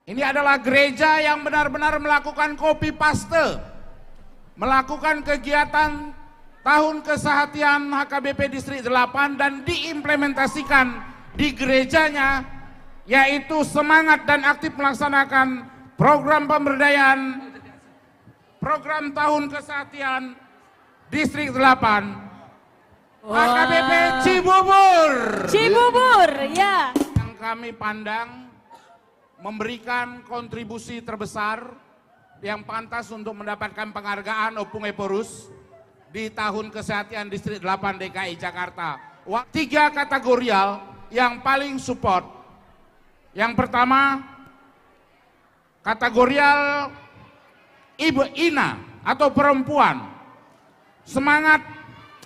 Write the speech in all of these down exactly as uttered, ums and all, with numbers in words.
Ini adalah gereja yang benar-benar melakukan copy paste, melakukan kegiatan tahun kesehatian H K B P Distrik delapan dan diimplementasikan di gerejanya, yaitu semangat dan aktif melaksanakan program pemberdayaan, program tahun kesehatian Distrik delapan. Wah. H K B P Cibubur. Cibubur, ya. Yang kami pandang memberikan kontribusi terbesar yang pantas untuk mendapatkan penghargaan Ompung Ephorus di tahun kesehatian Distrik delapan D K I Jakarta. Wa-, tiga kategorial yang paling support. Yang pertama, kategorial ibu, ina atau perempuan, semangat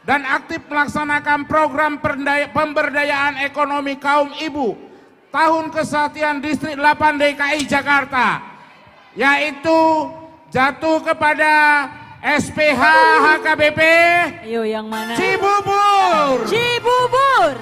dan aktif melaksanakan program perendaya-, pemberdayaan ekonomi kaum ibu tahun kesehatian Distrik delapan D K I Jakarta, yaitu jatuh kepada S P H H K B P. Ayo, yang mana? Cibubur. Cibubur.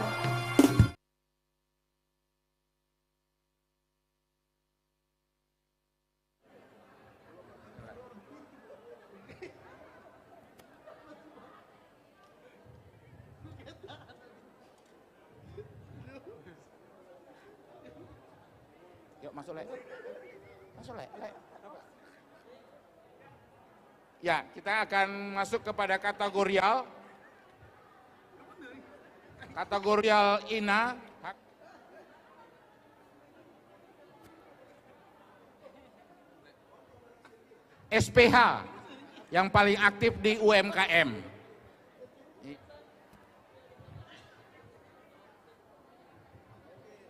Yuk, masuk, Le. Masuk, Le, Le. Ya, kita akan masuk kepada kategorial. Kategorial ina. S P H yang paling aktif di U M K M.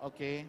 Oke.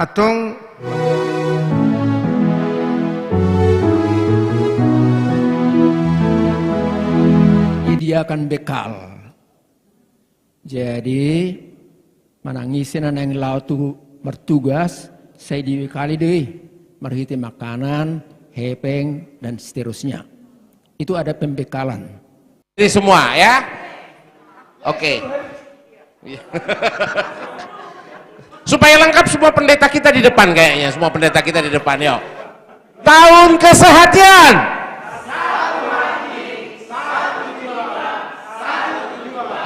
Antong, disediakan bekal. Jadi, manang ise na naeng laho tu martugas, sai dibekali do i, marhite makanan, hepeng, dan seterusnya. Itu ada pembekalan. Ini semua, ya? Oke. Iya. Supaya lengkap semua pendeta kita di depan kayaknya, semua pendeta kita di depan, yo. Tahun kesehatan.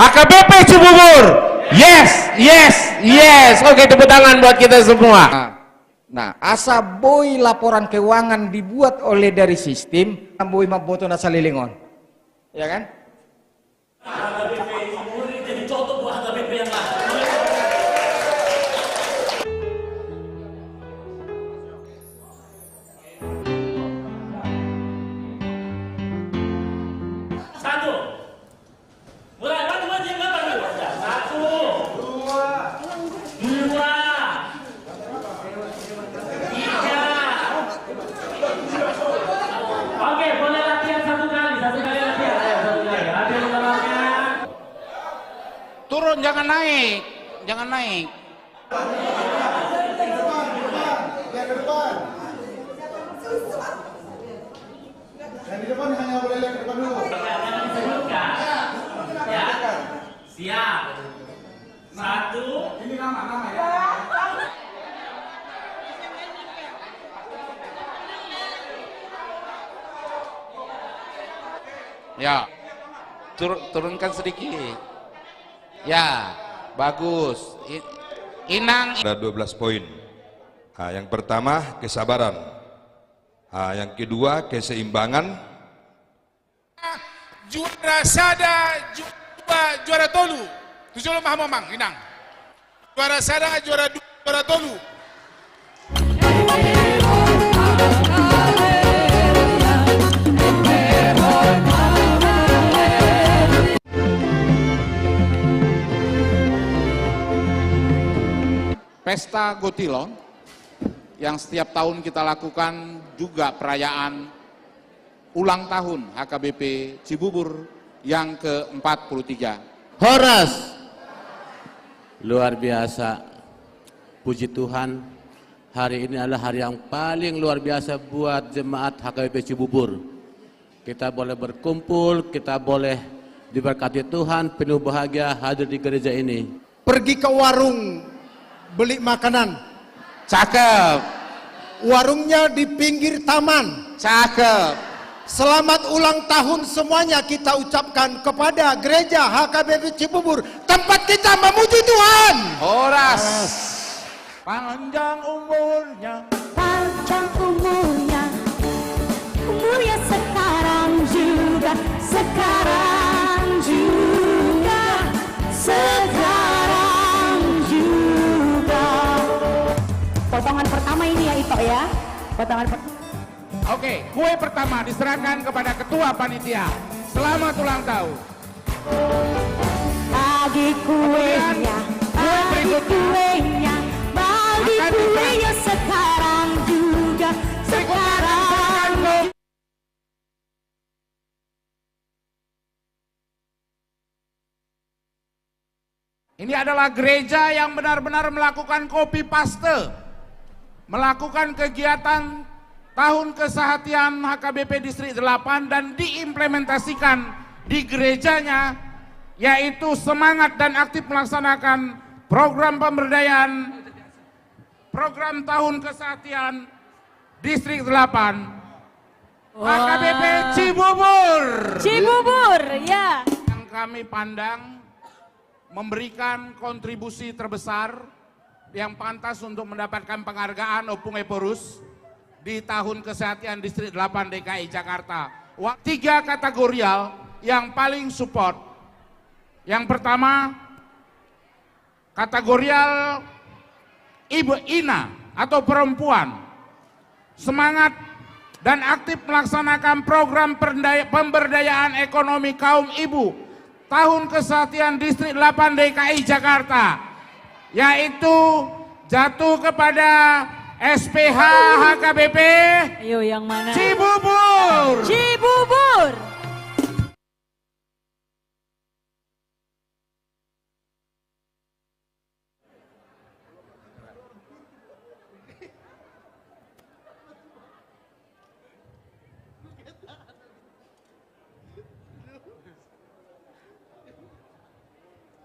H K B P Cibubur. Yes, yes, yes. Oke, tepuk tangan buat kita semua. Nah, asa boi laporan keuangan dibuat oleh dari sistim, boi mamboto na saleleng on. Ya kan? Satu. Mulai, satu, dua, tiga, empat, lima. Satu. Dua. Dua. Tiga. Oke, boleh latihan satu kali, satu kali latihan, ayo, satu kali. Latihan, latihan. Jangan naik, jangan naik. Yang di depan hanya boleh lihat ke depan dulu. Ya. Siap. Satu. Ini nama, nama ya. Ya. Tur-, turunkan sedikit. Ya, bagus. I-, Inang. Ada dua belas poin. Nah, yang pertama, kesabaran. Nah, yang kedua, keseimbangan. Juara sada, juara dua, juara tolu. Tu jolo ma hamu, Amang, Inang. Juara sada, juara dua, juara tolu. Pesta Gotilon yang setiap tahun kita lakukan juga perayaan ulang tahun H K B P Cibubur yang keempat puluh tiga. Horas! Luar biasa. Puji Tuhan, hari ini adalah hari yang paling luar biasa buat jemaat H K B P Cibubur. Kita boleh berkumpul, kita boleh diberkati Tuhan, penuh bahagia hadir di gereja ini. Pergi ke warung beli makanan. Cakep. Warungnya di pinggir taman. Cakep. Selamat ulang tahun semuanya kita ucapkan kepada Gereja H K B P Cibubur, tempat kita memuji Tuhan. Horas. Panjang umurnya. Panjang umurnya. Umurnya sekarang juga, sekarang juga, sekarang juga. Potongan pertama ini ya, Ito, ya. Potongan per- Oke, kue pertama diserahkan kepada ketua panitia. Selamat ulang tahun. Bagi kuenya, kemudian, kue bagi berikutnya kuenya, bagi akan kuenya sekarang juga, berikutnya akan sekarang diserahkan ke Ini adalah gereja yang benar-benar melakukan copy paste, melakukan kegiatan tahun kesehatian H K B P Distrik delapan dan diimplementasikan di gerejanya, yaitu semangat dan aktif melaksanakan program pemberdayaan, program tahun kesehatian Distrik delapan. Wah. H K B P Cibubur. Cibubur, ya. Yang kami pandang memberikan kontribusi terbesar yang pantas untuk mendapatkan penghargaan Ompung Ephorus di tahun kesehatian Distrik delapan D K I Jakarta. Wa-, tiga kategorial yang paling support. Yang pertama, kategorial ibu, ina atau perempuan, semangat dan aktif melaksanakan program perendaya-, pemberdayaan ekonomi kaum ibu tahun kesehatian Distrik delapan D K I Jakarta, yaitu jatuh kepada S P H H K B P. Ayo, yang mana? Cibubur. Cibubur.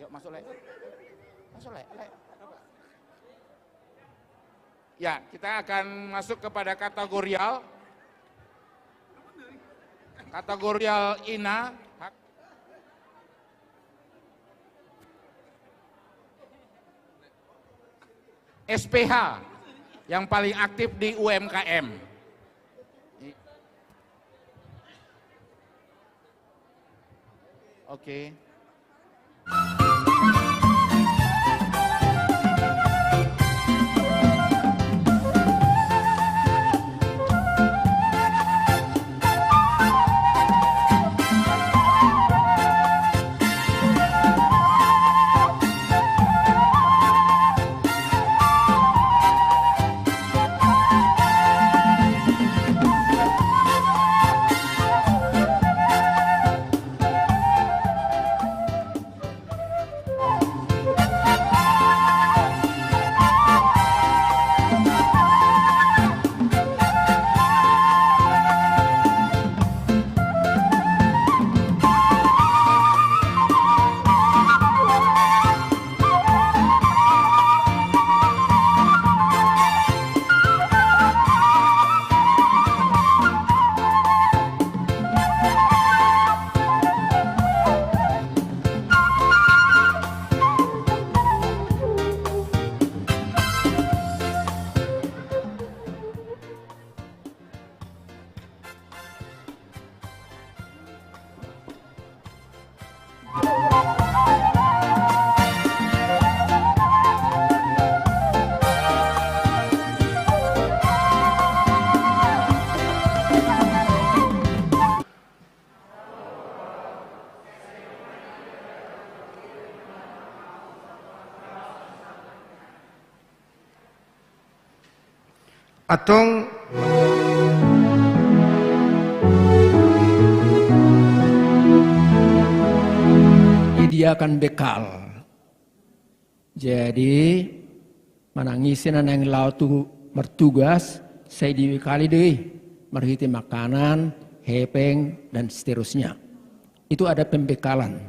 Yuk, masuk, Le. Masuk, Le. Le. Ya, kita akan masuk kepada kategorial. Kategorial ina. S P H yang paling aktif di U M K M. Oke. Antong. Menyediakan bekal. Jadi, manang ise na naeng laho tu martugas, sai dibekali do i, marhite makanan, hepeng, dan seterusnya. Itu ada pembekalan.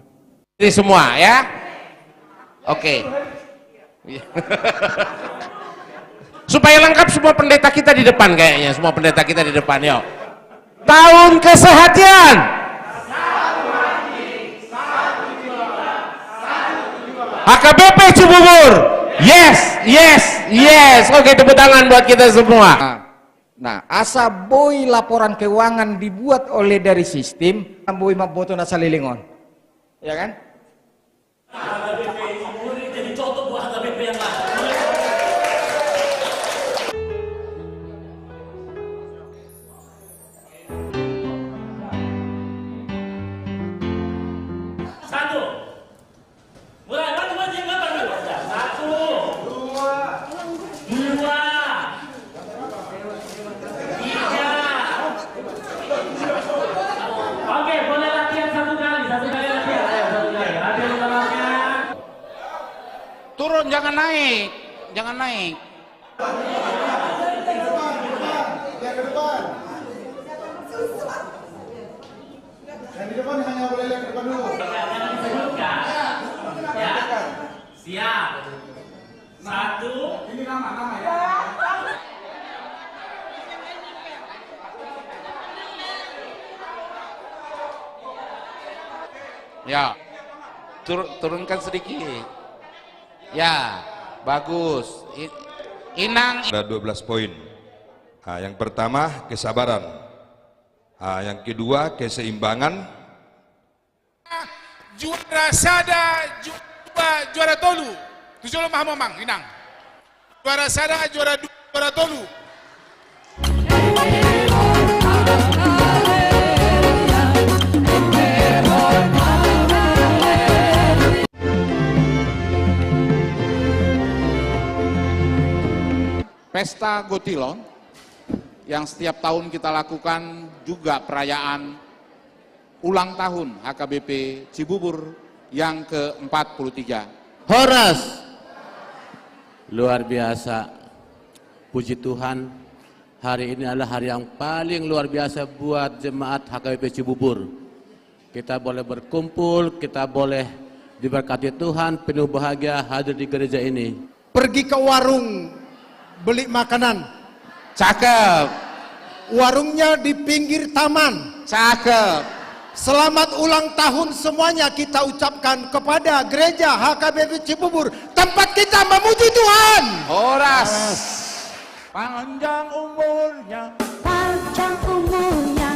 Ini semua, ya? Oke. Supaya lengkap semua pendeta kita di depan kayaknya, semua pendeta kita di depan, yo. Tahun kesehatan. H K B P Cibubur. Yes, yes, yes. Oke, tepuk tangan buat kita semua. Nah, asa boi laporan keuangan dibuat oleh dari sistem, boi mamboto na saleleng on. Ya kan? H K B P Cibubur ini jadi contoh buat H K B P yang lain. Satu. Mulai, satu. Dua. Dua. Tiga. Oke, boleh latihan satu kali, satu kali latihan, ayo, satu kali. Latihan ulang, latihan. Turun, jangan naik, jangan naik. Yang di depan hanya boleh lihat ke depan dulu. Jangan disebutkan. Ya. Siap. Satu. Ini nama, nama ya. Ya. Tur-, turunkan sedikit. Ya, bagus. I-, Inang. Ada dua belas poin. Nah, yang pertama, kesabaran. Nah, yang kedua, keseimbangan. Juara sada, juara dua, juara tolu. Tu jolo ma hamu, Amang Inang. Juara sada, juara dua, juara tolu. Pesta Gotilon yang setiap tahun kita lakukan juga perayaan ulang tahun H K B P Cibubur yang keempat puluh tiga. Horas! Luar biasa. Puji Tuhan, hari ini adalah hari yang paling luar biasa buat jemaat H K B P Cibubur. Kita boleh berkumpul, kita boleh diberkati Tuhan, penuh bahagia hadir di gereja ini. Pergi ke warung beli makanan. Cakep. Warungnya di pinggir taman. Cakep. Selamat ulang tahun semuanya kita ucapkan kepada Gereja H K B P Cibubur, tempat kita memuji Tuhan. Horas. Panjang umurnya. Panjang umurnya.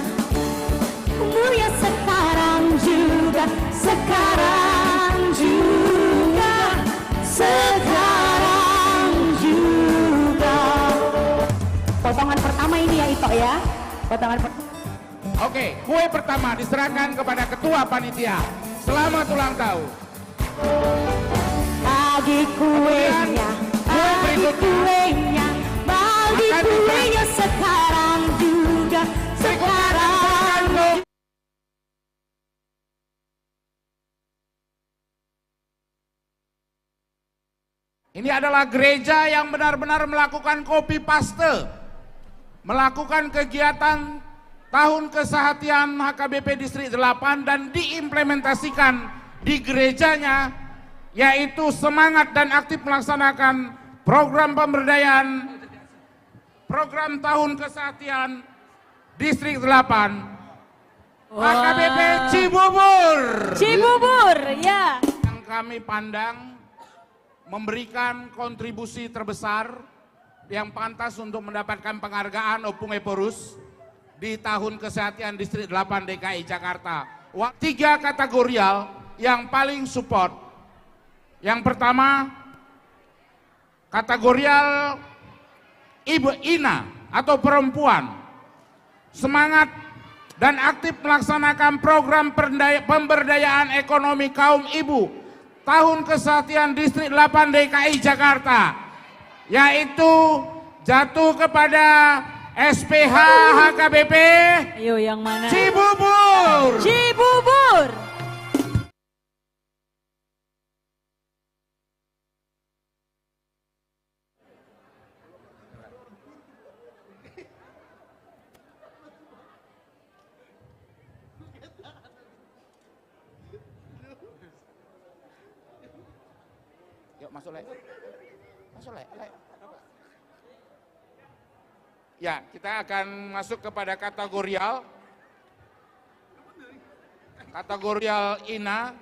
Umurnya sekarang juga, sekarang juga, sekarang juga. Potongan pertama ini ya, Ito, ya. Potongan per- Oke, kue pertama diserahkan kepada ketua panitia. Selamat ulang tahun. Bagi kuenya, kemudian, kue berikutnya, bagi kuenya, bagi kuenya sekarang juga, sekarang. Ini adalah gereja yang benar-benar melakukan copy paste, melakukan kegiatan tahun kesehatian H K B P Distrik delapan dan diimplementasikan di gerejanya, yaitu semangat dan aktif melaksanakan program pemberdayaan, program tahun kesehatian Distrik delapan, wah, H K B P Cibubur. Cibubur, ya. Yang kami pandang memberikan kontribusi terbesar yang pantas untuk mendapatkan penghargaan Opung Ephorus di tahun kesehatian Distrik delapan D K I Jakarta. Wa-, tiga kategorial yang paling support. Yang pertama, kategorial ibu, ina atau perempuan, semangat dan aktif melaksanakan program perendaya-, pemberdayaan ekonomi kaum ibu tahun kesehatian Distrik delapan D K I Jakarta, yaitu Jatuh kepada S P H H K B P. Ayo, yang mana? Cibubur. Cibubur. Yuk, masuk, Le. Masuk, Le. Le. Ya, kita akan masuk kepada kategorial. Kategorial Ina.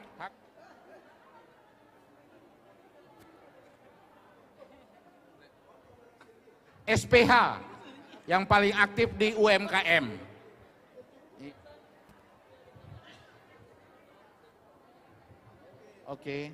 S P H yang paling aktif di U M K M. Oke.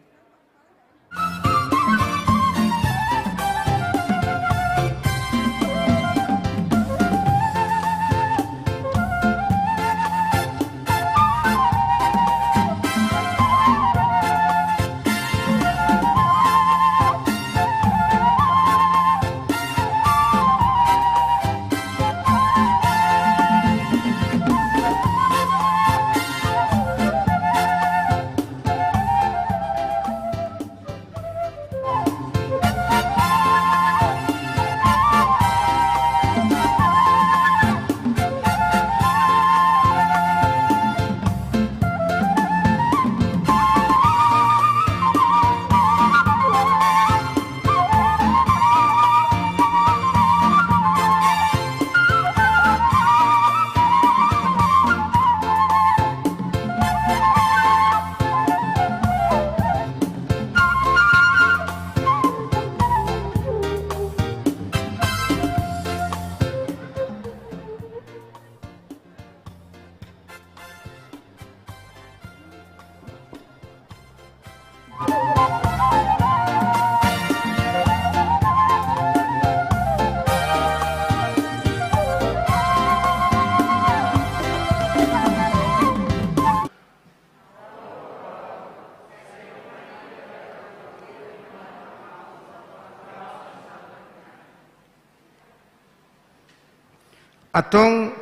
Antong,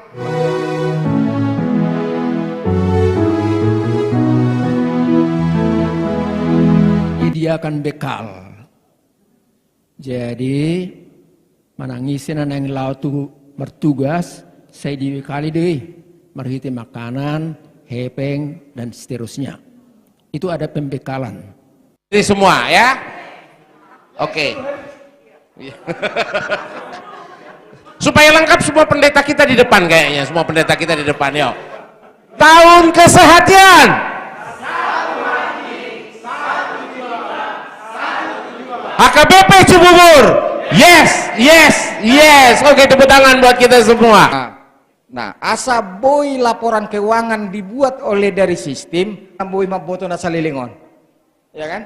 disediakan bekal. Jadi, manang ise na naeng laho tu martugas, sai dibekali do i, marhite makanan, hepeng, dan seterusnya. Itu ada pembekalan. Ini semua, ya? Oke. Supaya lengkap semua pendeta kita di depan kayaknya, semua pendeta kita di depan, yuk. Tahun kesehatan. H K B P Cibubur. Yes, yes, yes. Oke, tepuk tangan buat kita semua. Nah, asa boi laporan keuangan dibuat oleh dari sistem, boi mamboto na saleleng on. Ya kan?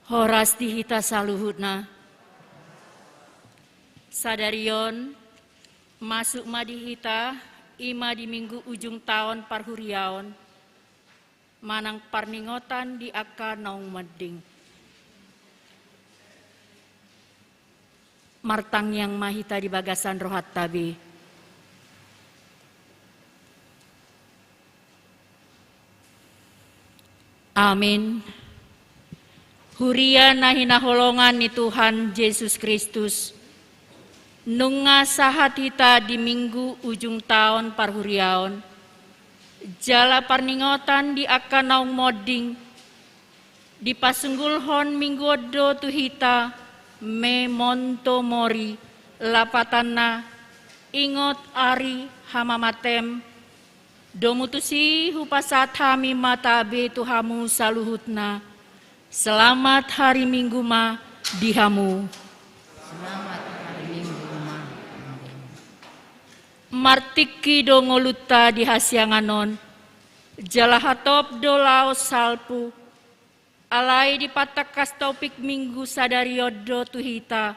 Horas di hita saluhutna. Sadari on, masuk ma di hita, i ma di minggu ujung taon parhuriaon, manang parningotan di angka naung monding. Martangiang ma hita di bagasan rohanta be. Amin. Huria na hinaholongan ni Tuhan Jesus Kristus, nunga sahat hita di minggu ujung taon parhuriaon, jala parningotan di angka naung monding, dipasunggulhon minggu on do tu hita, memento mori, lapatanna, ingot ari hamamatem. Domu tusi hupasahat hami ma tabe tu hamu saluhutna. Selamat hari Minggu ma di hamu. Selamat hari Minggu ma. Martingki do ngolunta di hasiangan on, jala hatop do laos salpu. Alai dipatangkas topik Minggu sadari on do tu hita,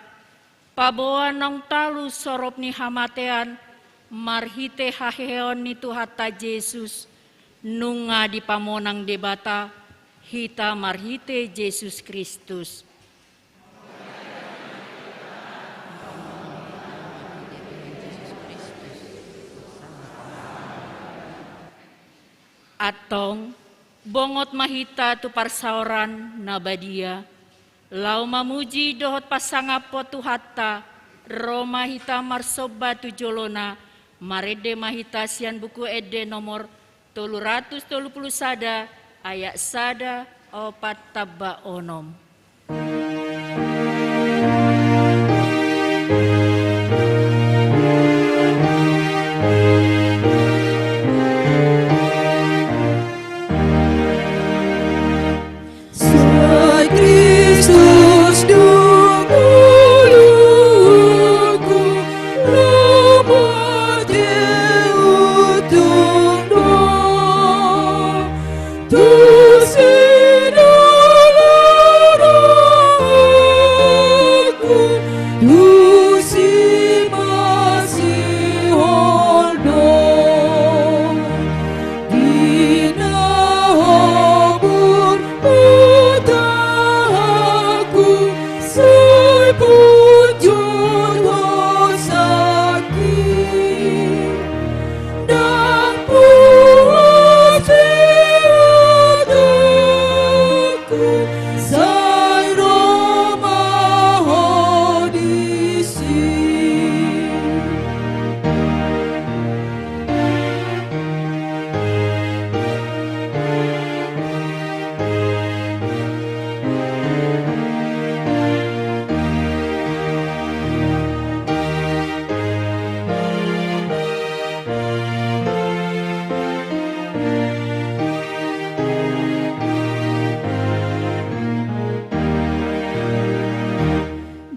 paboa naung talu sorop ni hamatean, marhite haheheon ni Tuhanta Jesus, nunga dipamonang Debata hita marhite Jesus Kristus. Antong, bongot ma hita tu parsaoran na badia, laho mamuji dohot pasangaphon Tuhanta, ro ma hita marsomba tu jolona, marende ma hita sian Buku Ende nomor tolu ratus tolu pulu sada, ayat sada, opat tamba onom. Sai Kristus do ngolungku, lomo te utung do. Tusi na lorongku, tusi masihol do. Di na hombar patahangku, sai punjut ho sangkin. Ndang puas be atangku, sai ro ma ho disi.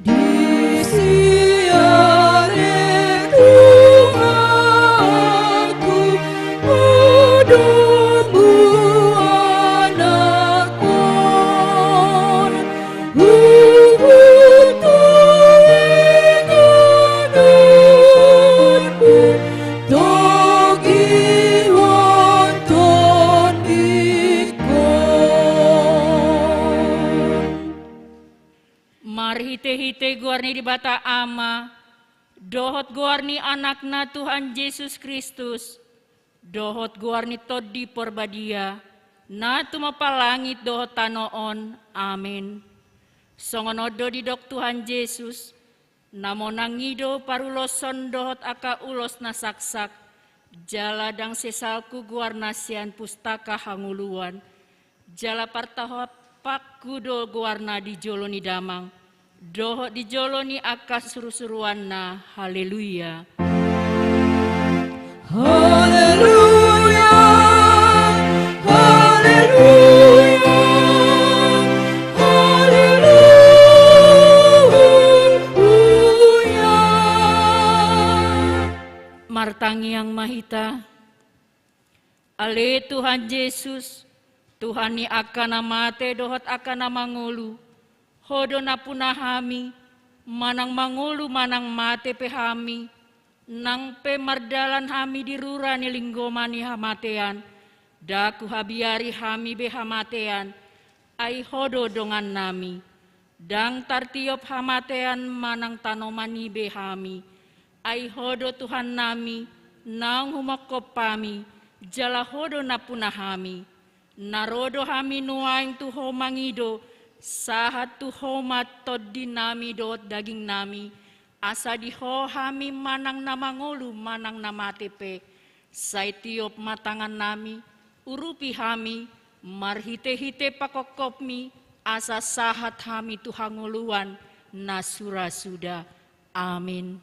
Disi ale Tuhanku, podomu anakmon, huhut tu inganonmu, togihon tondingkon. Marhitehite goar ni Debata Ama, dohot goar ni Anakna Tuhan Jesus Kristus, dohot goar ni Tondi Porbadia, na tumompa langit dohot tano on. Amin. Songon on do didok Tuhan Jesus, na monang i do paruloson dohot angka ulos na saksak, jala ndang sesalhu goarna sian pustaka hangoluan, jala partahapakhu do goarna di jolo ni Damang, dohot di jolo ni angka surusuruanna. Haleluya. Haleluya. Haleluya. Haleluya. Martangiang ma hita. Ale Tuhan Jesus, Tuhan ni angka na mate dohot angka na mangolu, Ho do nampuna hami, manang mangolu manang mate pe hami, nang pe mardalan hami di rura ni linggoman ni hamatean, ndang huhabiari hami be hamatean, ai Ho do dongannami. Ndang tartiop hamatean manang tanoman i be hami, ai Ho do Tuhannami, naung humongkop hami, jala Ho do nampuna hami. Na ro do hami nuaeng tu Ho mangido, sahat tu Ho ma tondinami dohot dagingnami, asa di Ho hami manang na mangolu manang na mate pe. Sai tiop ma tangannami, urupi hami, marhite-hite panghophopmi, asa sahat hami tu hangoluan na sura suda. Amin.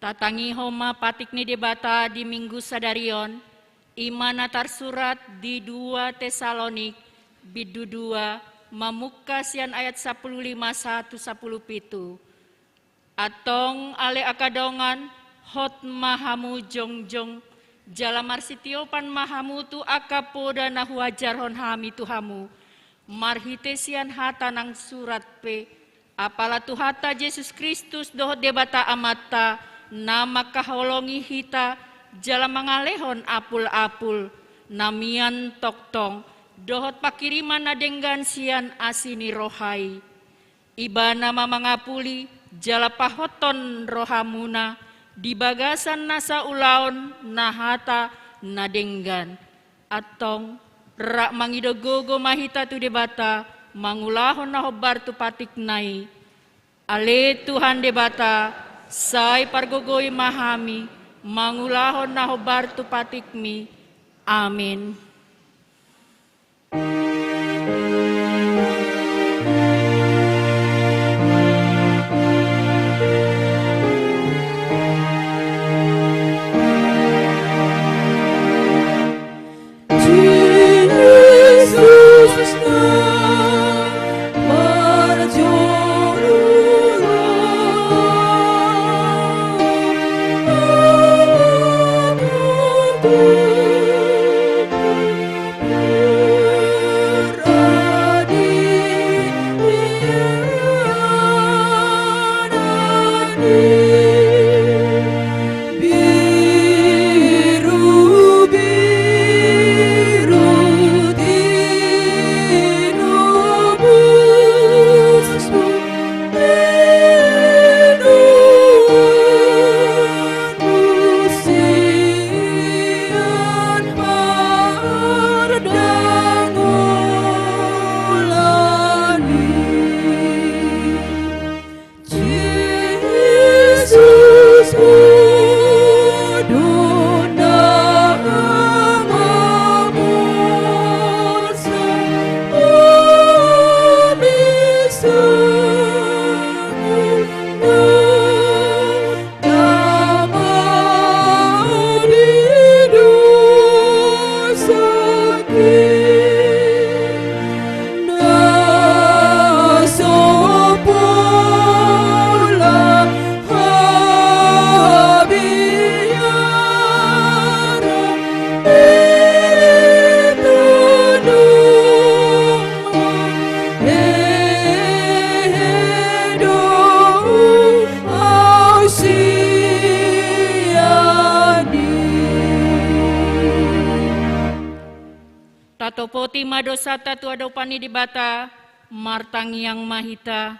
Tatangihon ma patik ni Debata di Minggu sadari on, i ma na tarsurat di dua Tesalonik, bindu dua, mamungka sian ayat sampulu lima sahat tu sampulu pitu. Antong ale angka dongan, hot ma hamu jongjong, jala marsitiopan ma hamu tu angka poda na huajarhon hami tu hamu, marhite sian hata nang surat pe, apala Tuhanta Jesus Kristus dohot Debata Amanta, na mangkaholongi hita, jala mangalehon apul-apul, na mian tongtong, dohot pangkiriman na denggan sian asi ni roha i. Ibana ma mangapuli, jala pahothon rohamuna, di bagasan nasa ulaon na hata na denggan. Antong, rap mangido gogo ma hita tu Debata, mangulahon na hombar tu patikna i. Ale Tuhan Debata, sai pargogoi ma hami, mangulahon na hombar tu patikmi. Amin. Taupoti ma dosanta tu adopan ni Debata, martangiang ma hita.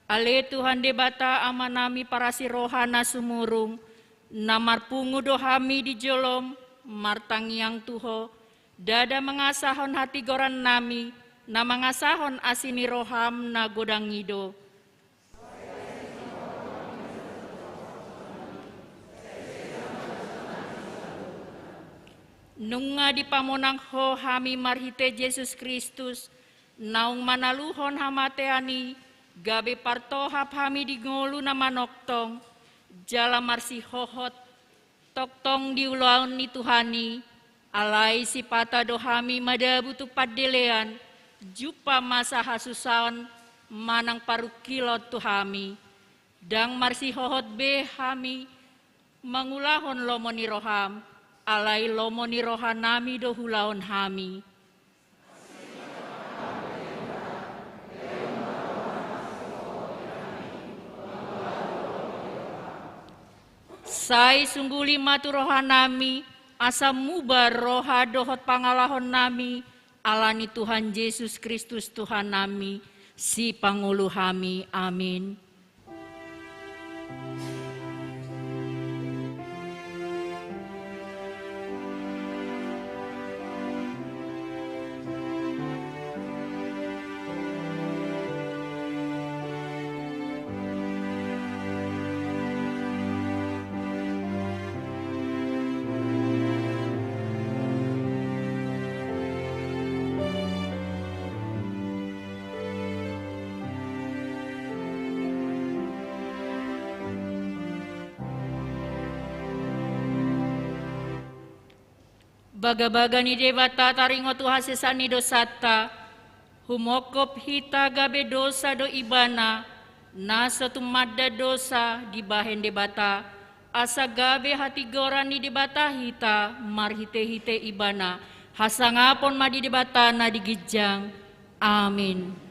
Ale Tuhan Debata, Amanami parasi roha na sumurung, na marpungu do hami di jolom, martangiang tu Ho, ndada mangasahon hatigorannami, na mangasahon asi ni roham na godang i do. Nunga dipamonang Ho hami marhite Jesus Kristus, naung manaluhon hamatean i, gabe partohap hami di ngolu na manongtong, jala marsihohot tongtong di ulaon ni Tuhan i, alai sipata do hami madabu tu pandelean, jumpa masa hasusaon manang parungkilon tu hami. Ndang marsihohot be hami mangulahon lomo ni roham, alai lomo ni rohanami do huulahon hami. Sai sungguli ma tu rohanami, asa muba roha dohot pangalahonnami, ala ni Tuhan Jesus Kristus Tuhannami, Sipangolu hami. Amin. Bagabaga ni Debata taringot tu hasesaan ni dosanta, humongkop hita gabe dosa do Ibana, na so tumanda dosa dibahen Debata, asa gabe hatigoran ni Debata hita marhitehite Ibana. Hasangapon ma di Debata na di ginjang. Amin.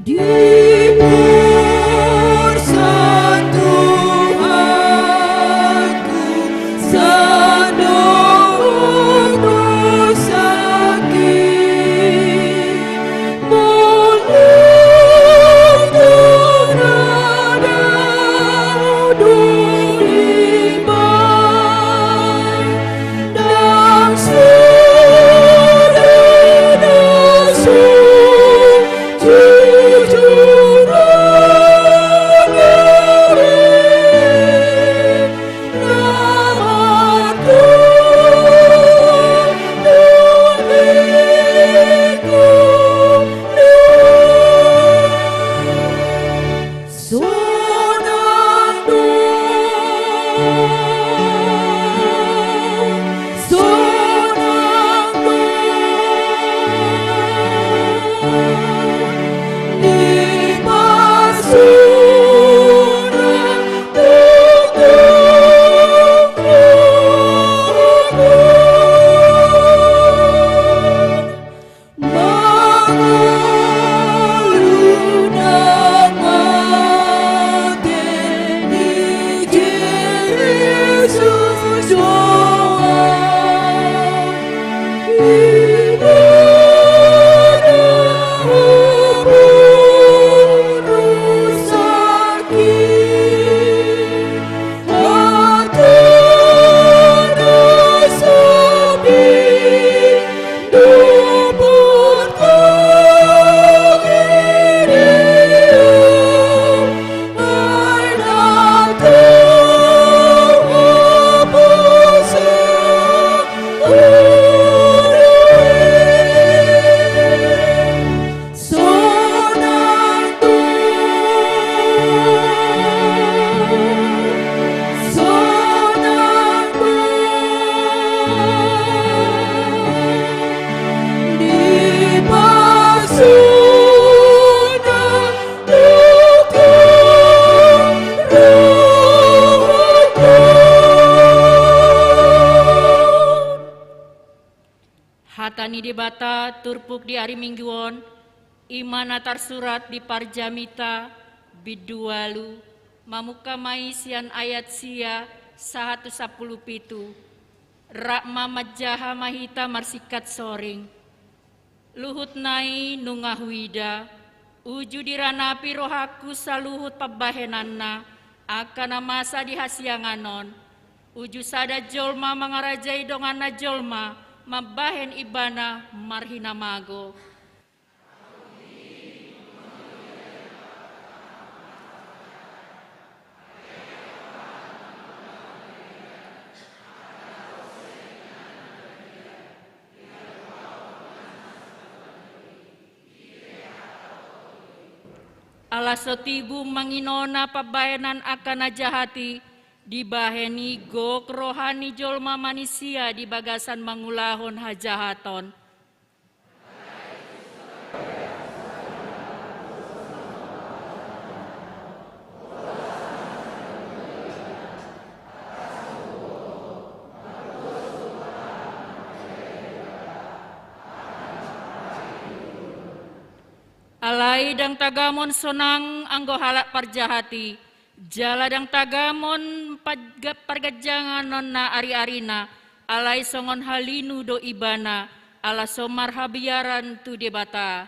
Diporsan Tuhanku, sandok dosa Debata turpuk di ari Minggu on, i ma na tarsurat di Parjamita, bindu ualu, mamungka ma i sian ayat sia sahat tu sampulu pitu. Rap ma manjaha ma hita marsingkat soring. Luhutna i nunga huida, uju diranapi rohangku saluhut pambahenanna, angka na masa di hasiangan on. Uju sada jolma mangarajai donganna jolma, mambahen ibana marhinamago. Ala so tibu manginona pambahenan angka na jahat i, dibahen i gok roha ni jolma manisia di bagasan mangulahon hajahaton. Alai ndang tagamon sonang anggo halak parjahat i, jala ndang tagamon parga-, parganjanganonna ariarina, alai songon halinu do ibana, ala so marhabiaran tu Debata.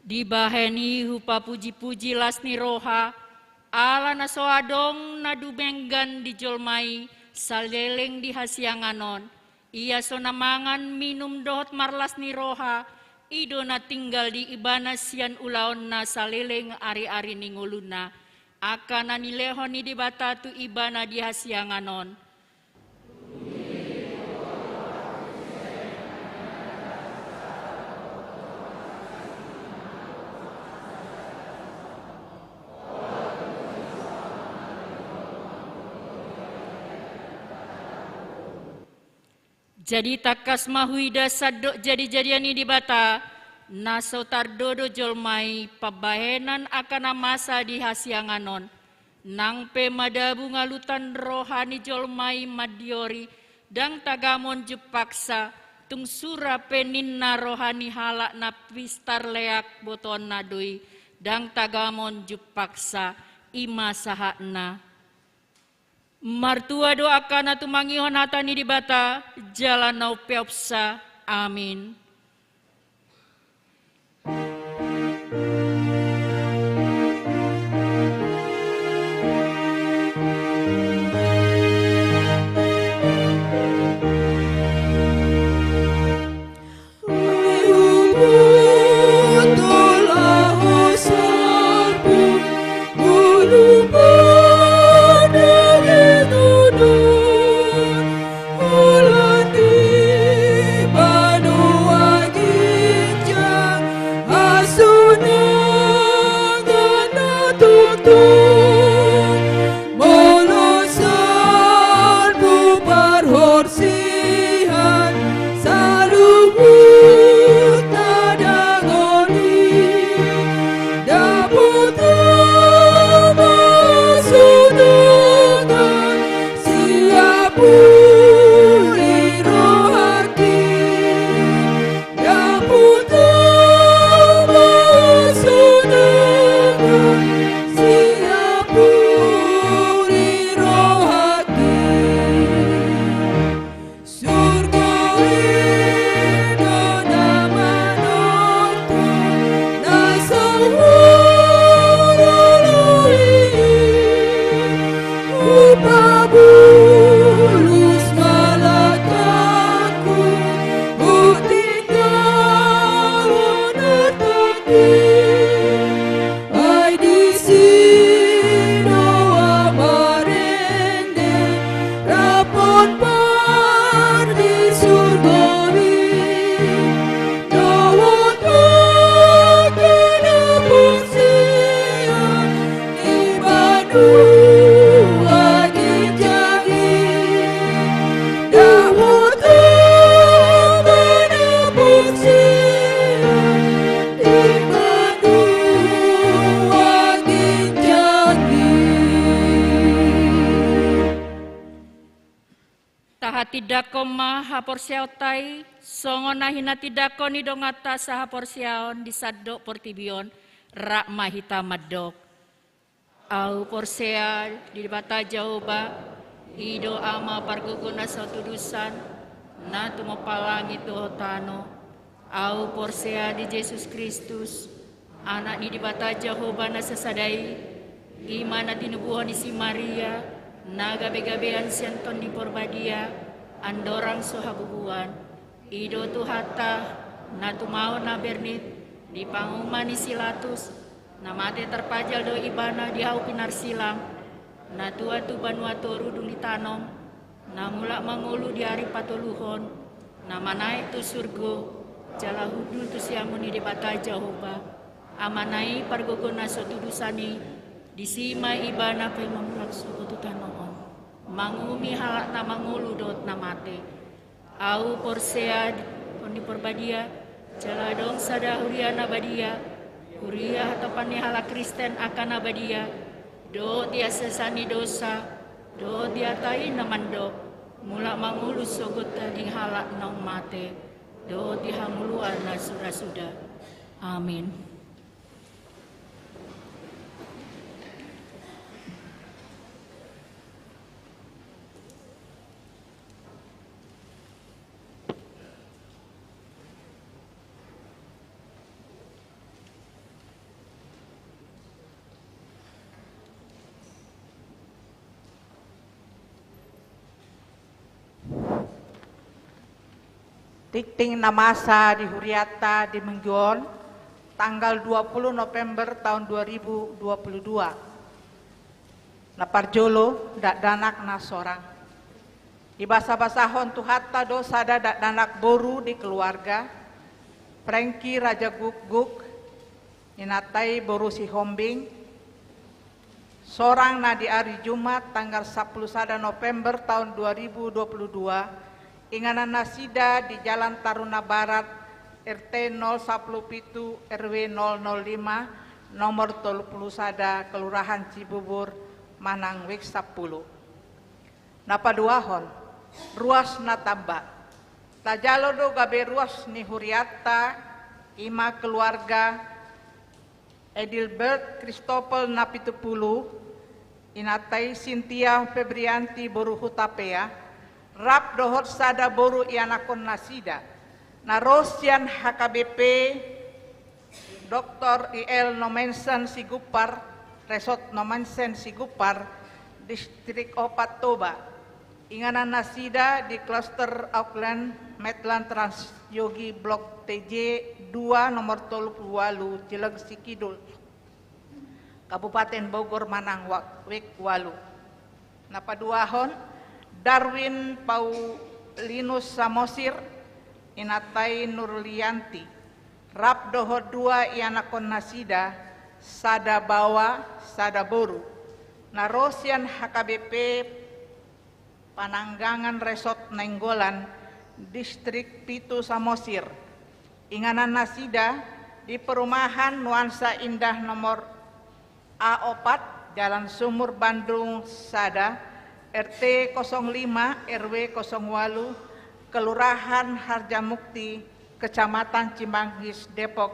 Dibahen i hupapujipuji las ni roha, ala na so adong na dumenggan di jolma i saleleng di hasiangan on. Ia so na mangan minum dohot marlas ni roha, i do na tinggal di ibana sian ulaonna saleleng ariari ni ngoluna. Angka na nilehon ni Debata tu ibana di hasiangan on. Jadi tangkas ma huida sandok jadijadian ni Debata, na so tardodo jolma i pambahenan angka na masa di hasiangan on. Nang pe madabu ngalutan roha ni jolma i mandiori, ndang tagamon jumpangsa, tung sura pe ninna roha ni halak na pistar leak botoonna do i, ndang tagamon jumpangsa, i ma sahatna. Martua do angka na tumangihon hata ni Debata, jala na umpeopsa. Amin. Tindangkon ma haporseaonta i, songon na hinatindangkon ni donganta sahaporseaon di sandok portibi on, rap ma hita mandok. Ahu porsea di Debata Jahowa, i do Ama pargogo na so tudosan, na tumompa langit dohot tano. Ahu porsea di Jesus Kristus, Anak ni Debata Jahowa na sasada i, i ma na tinubuhon ni si Maria, na gabegabean sian Tondi Porbadia, andorang so habubuan. I do Tuhanta, na tumaon na bernit, di panguhuman ni si Latus, na mate tarpajal do Ibana di hau pinarsilang, na tua tu banua toru dung ditanom, na mulak mangolu di ari patoluhon, na manaek tu surgo, jala hundul tu siamun ni Debata Jahowa, Amana i pargogo na so tudosan i, disi ma Ibana pe mamulak sogot tu tano on, manguhumi halak na mangolu dohot na mate. Ahu porsea di Tondi Porbadia, jala adong sada huria na badia, huria hatopan ni halak Kristen angka na badia, dohot di hasesaan ni dosa, dohot di hata i na mandok, mulak mangolu sogot daging halak naung mate, dohot di hangoluan na sudasuda. Amin. Tingting na masa di hurianta di minggu on, tanggal dua puluh November tahun dua ribu dua puluh dua. Na parjolo, dakdanak na sorang. Dibasabasahon Tuhanta do sada dakdanak boru di keluarga, Franky Raja Gukguk, inanta i boru Sihombing, sorang na di ari Jumat tanggal sampulu sada November tahun dua ribu dua puluh dua, inganan nasida di Jalan Taruna Barat, R T nol sampulu pitu, R W nol nol lima, nomor tolu pulu sada, Kelurahan Cibubur, Manang Wik sampulu. Na paduahon, ruas na tamba. Tajalo do gabe ruas ni hurianta, i ma keluarga Edilbert Christopher Napitupulu, inanta i Cynthia Febrianti boru Hutapea, rap dohot sada boru ianakhon nasida, na ro sian H K B P Doktor I L Nommensen Sigupar, Resort Nommensen Sigupar, Distrik Opat Toba. Inganan nasida di Klaster Auckland, Maitland Transyogi Blok T J dua, nomor tolu pulu ualu, Cilengsi Kidul, Kabupaten Bogor, Manang Wa-, Wik ualu. Na paduahon, Darwin Paulinus Samosir, inanta i Nurlianti, rap dohot dua ianakhon nasida, sada baoa, sada boru, na ro sian H K B P Pananggangan Resort Nainggolan, Distrik pitu Samosir. Inganan nasida di perumahan Nuansa Indah nomor A opat, Jalan Sumur Bandung sada, R T kosong lima, R W kosong ualu, Kelurahan Harjamukti, Kecamatan Cimanggis, Depok,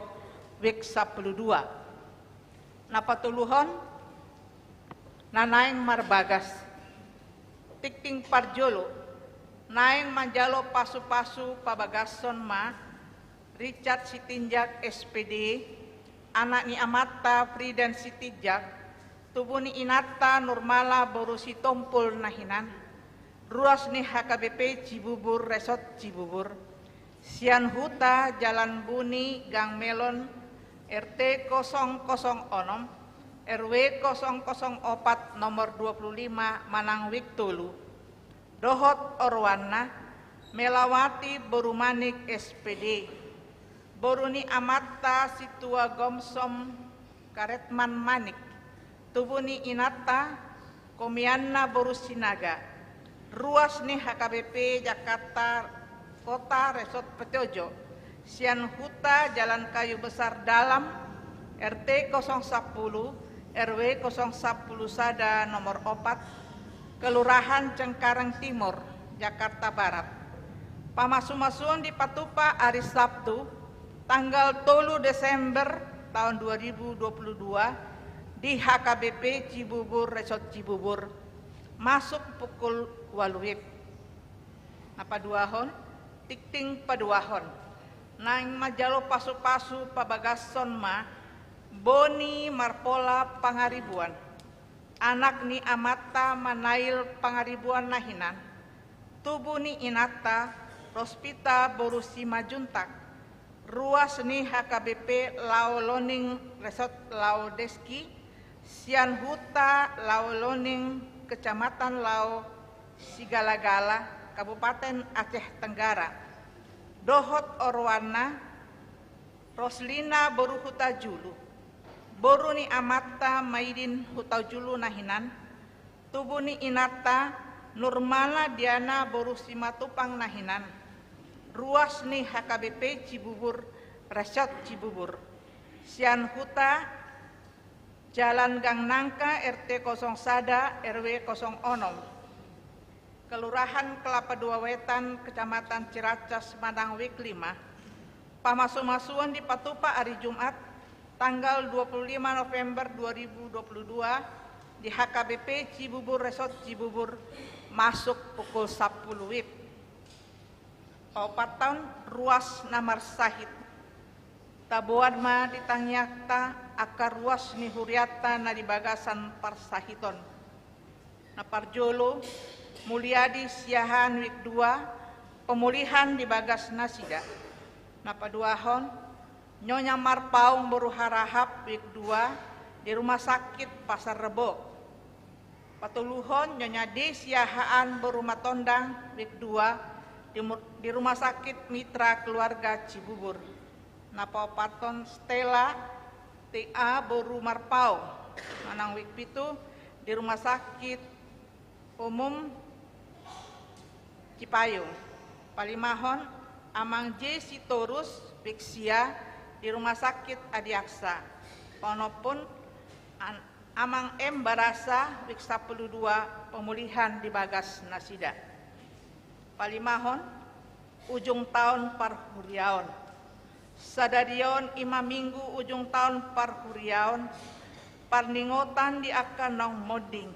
Wik sampulu dua. Na patoluhon, na naeng marbagas. Tingting parjolo, naeng manjalo pasupasu pabagason ma Richard Sitinjak, S P D, anak ni amanta Fridan Sitinjak, tubu ni inanta Nurmala boru Sitompul na hinan, ruas ni H K B P Cibubur, Resort Cibubur, sian huta Jalan Buni Gang Melon, R T kosong kosong onom, R W kosong kosong opat, nomor dua pulu lima, Manang Wik tolu. Dohot oroanna, Melawati boru Manik, S P D, boru ni amanta Situa Gomsom Karetman Manik, tubu ni inanta Komianna boru Sinaga, ruas ni H K B P Jakarta Kota, Resort Petojo, sian huta Jalan Kayu Besar Dalam, R T kosong sampulu, R W kosong sampulu sada, nomor opat, Kelurahan Cengkareng Timur, Jakarta Barat. Pamasumasuon dipatupa ari Sabtu, tanggal tolu Desember tahun dua ribu dua puluh dua, di H K B P Cibubur, Resort Cibubur, masuk pukul ualu W I B. Na paduahon, tingting paduahon. Naeng manjalo pasupasu pabagashon ma Boni Marpola Pangaribuan, anak ni amanta Manail Pangaribuan na hinan, tubu ni inanta Rospita boru Simanjuntak, ruas ni H K B P Lao Loning Resort Lao Deski, sian huta Lao Loning, Kecamatan Lao Sigalagala, Kabupaten Aceh Tenggara, dohot oroanna Roslina boru Hutajulu, boru ni amanta Maidin Hutajulu na hinan, tubu ni inanta Nurmala Diana boru Simatupang na hinan, ruas ni H K B P Cibubur, Resort Cibubur, sian huta Jalan Gang Nangka, R T kosong sada, R W kosong onom, Kelurahan Kelapa Dua Wetan, Kecamatan Ciracas, manang W I B lima. Pamasumasuon dipatupa ari Jumat, tanggal dua puluh lima November dua ribu dua puluh dua, di H K B P Cibubur, Resort Cibubur, masuk pukul sapuluh W I B. Paopathon, ruas na marsahit. Taboan ma di tangiangta angka ruas ni hurianta na di bagasan parsahiton. Na parjolo, Muliadi Siahaan, W I B dua, pemulihan di bagas nasida. Na paduahon, Nyonya Marpaung boru Harahap, W I B dua, di Rumah Sakit Pasar Rebo. Patoluhon, Nyonya D Siahaan boru Matondang, W I B dua, di mu-, di Rumah Sakit Mitra Keluarga Cibubur. Na paopathon, Stella T A boru Marpaung, manang W I B pitu, di Rumah Sakit Umum Cipayung. Palimahon, Amang J Sitorus, W I B sia, di Rumah Sakit Adiaksa. Paonomhon, an-, Amang M Barasa, W I B sapuluh dua, pemulihan di bagas nasida. Palimahon, ujung taon parhuriaon. Sadarion i ma Minggu ujung taon parhuriaon, parningotan di angka naung monding.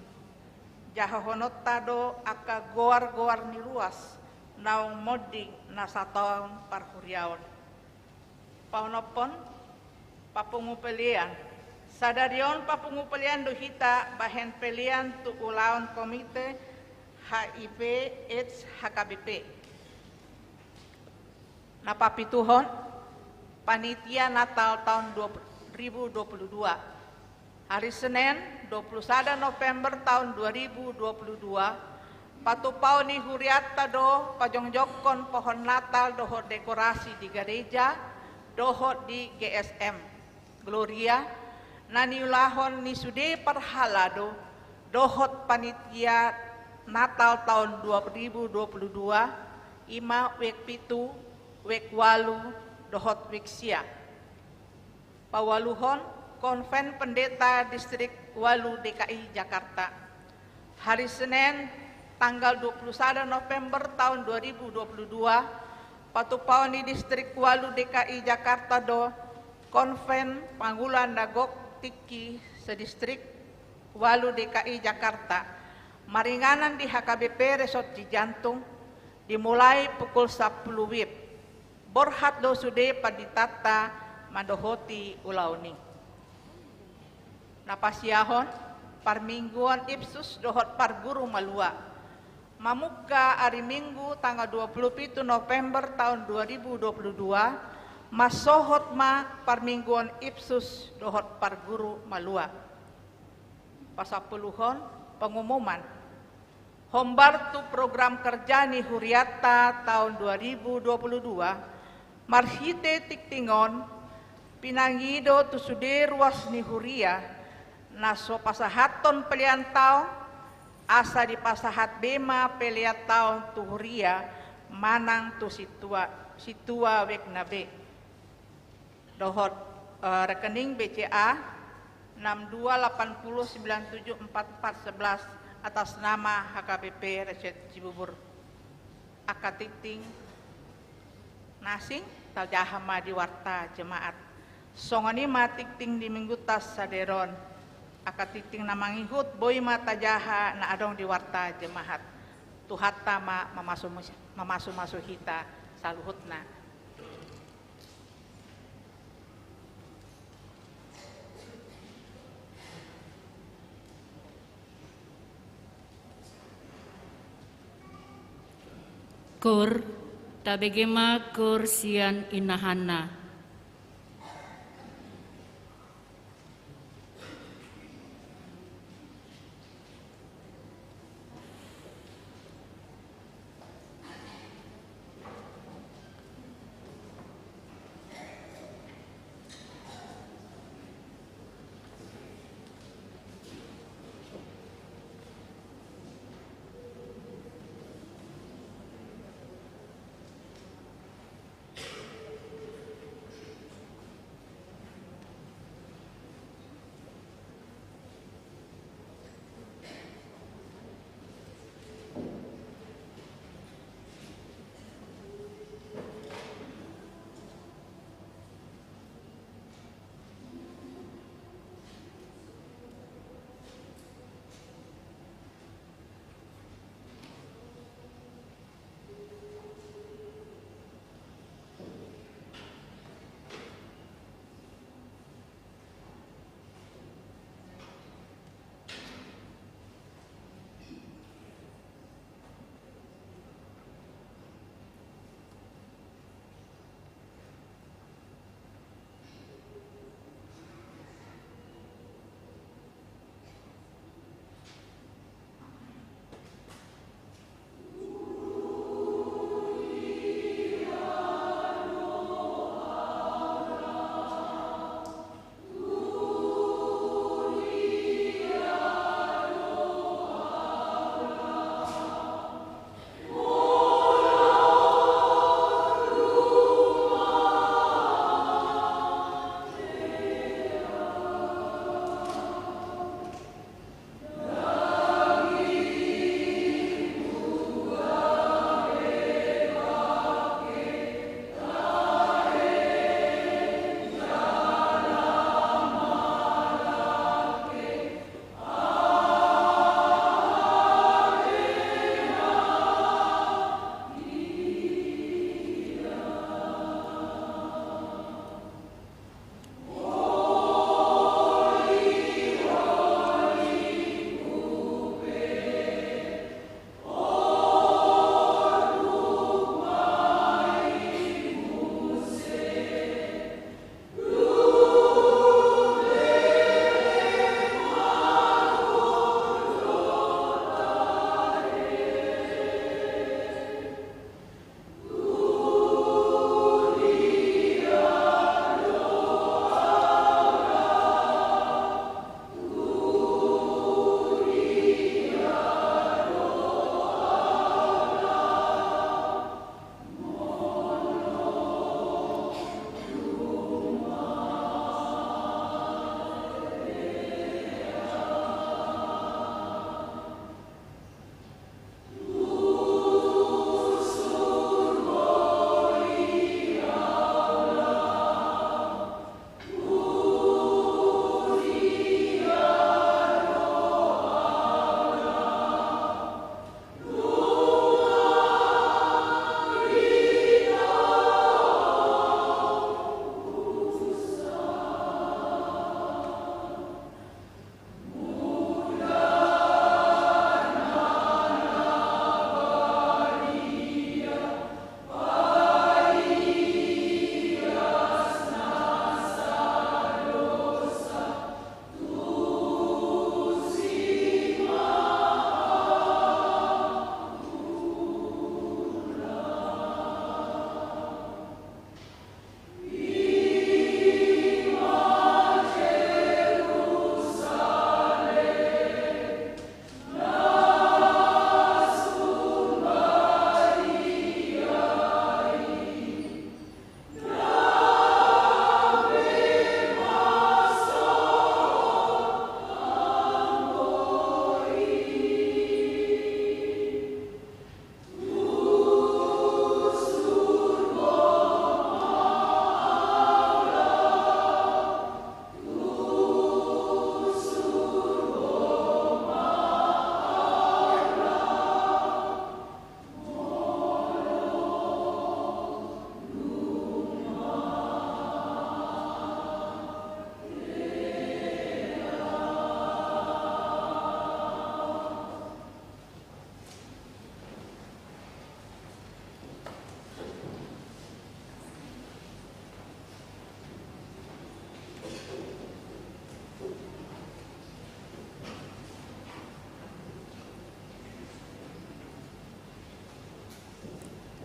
Jahohononta do angka goar-goar ni ruas naung monding na sataon parhuriaon. Paonomhon, papungu pelean. Sadarion papungu pelean do hita bahen pelean tu ulaon Komite H I V AIDS H K B P. Na papituhon, panitia Natal taon dua ribu dua puluh dua. Ari Senen, dua puluh sada November taon dua ribu dua puluh dua, patupaon ni hurianta do pajongjongkon pohon Natal dohot dekorasi di gareja dohot di G S M Gloria, na niulahon ni sude parhalado dohot panitia Natal taon dua ribu dua puluh dua, i ma W I B pitu, W I B ualu, dohot W I B sia. Paualuhon, Konven Pendeta Distrik ualu D K I Jakarta. Hari Senin, tanggal dua puluh sada November taon dua ribu dua puluh dua, patupaon ni Distrik ualu D K I Jakarta do Konven Pangula na gok tingki sedistrik ualu D K I Jakarta, maringanan di H K B P Resort Cijantung, dimulai pukul sapuluh W I B. Borhat do sude panditanta mandohoti ulaon i. Na pasiahon, parmingguon Ipsus dohot parguru malua. Mamungka ari Minggu tanggal dua puluh pitu November taon dua ribu dua puluh dua, mansohot ma parmingguon Ipsus dohot parguru malua. Pasampuluhon, pengumuman. Hombar tu program kerja ni hurianta taon dua ribu dua puluh dua, marhite tingting on, pinangido tu sude ruas ni huria, na so pasahathon pelean taon, asa dipasahat be ma pelean taon tu huria, manang tu sintua, sintua wekna be. Dohot, eh, rekening B C A enam dua delapan puluh sembilan tujuh empat empat sebelas atas nama H K B P Resort Cibubur. Angka tingting na asing tajaha ma di warta jemaat. Songon i ma tingting di Minggunta sadari on. Angka tingting na mangihut boi ma tajaha na adong di warta jemaat. Tuhanta ma mamasu-, mamasumasu hita saluhutna. Koor, tabege ma koor sian inahanna.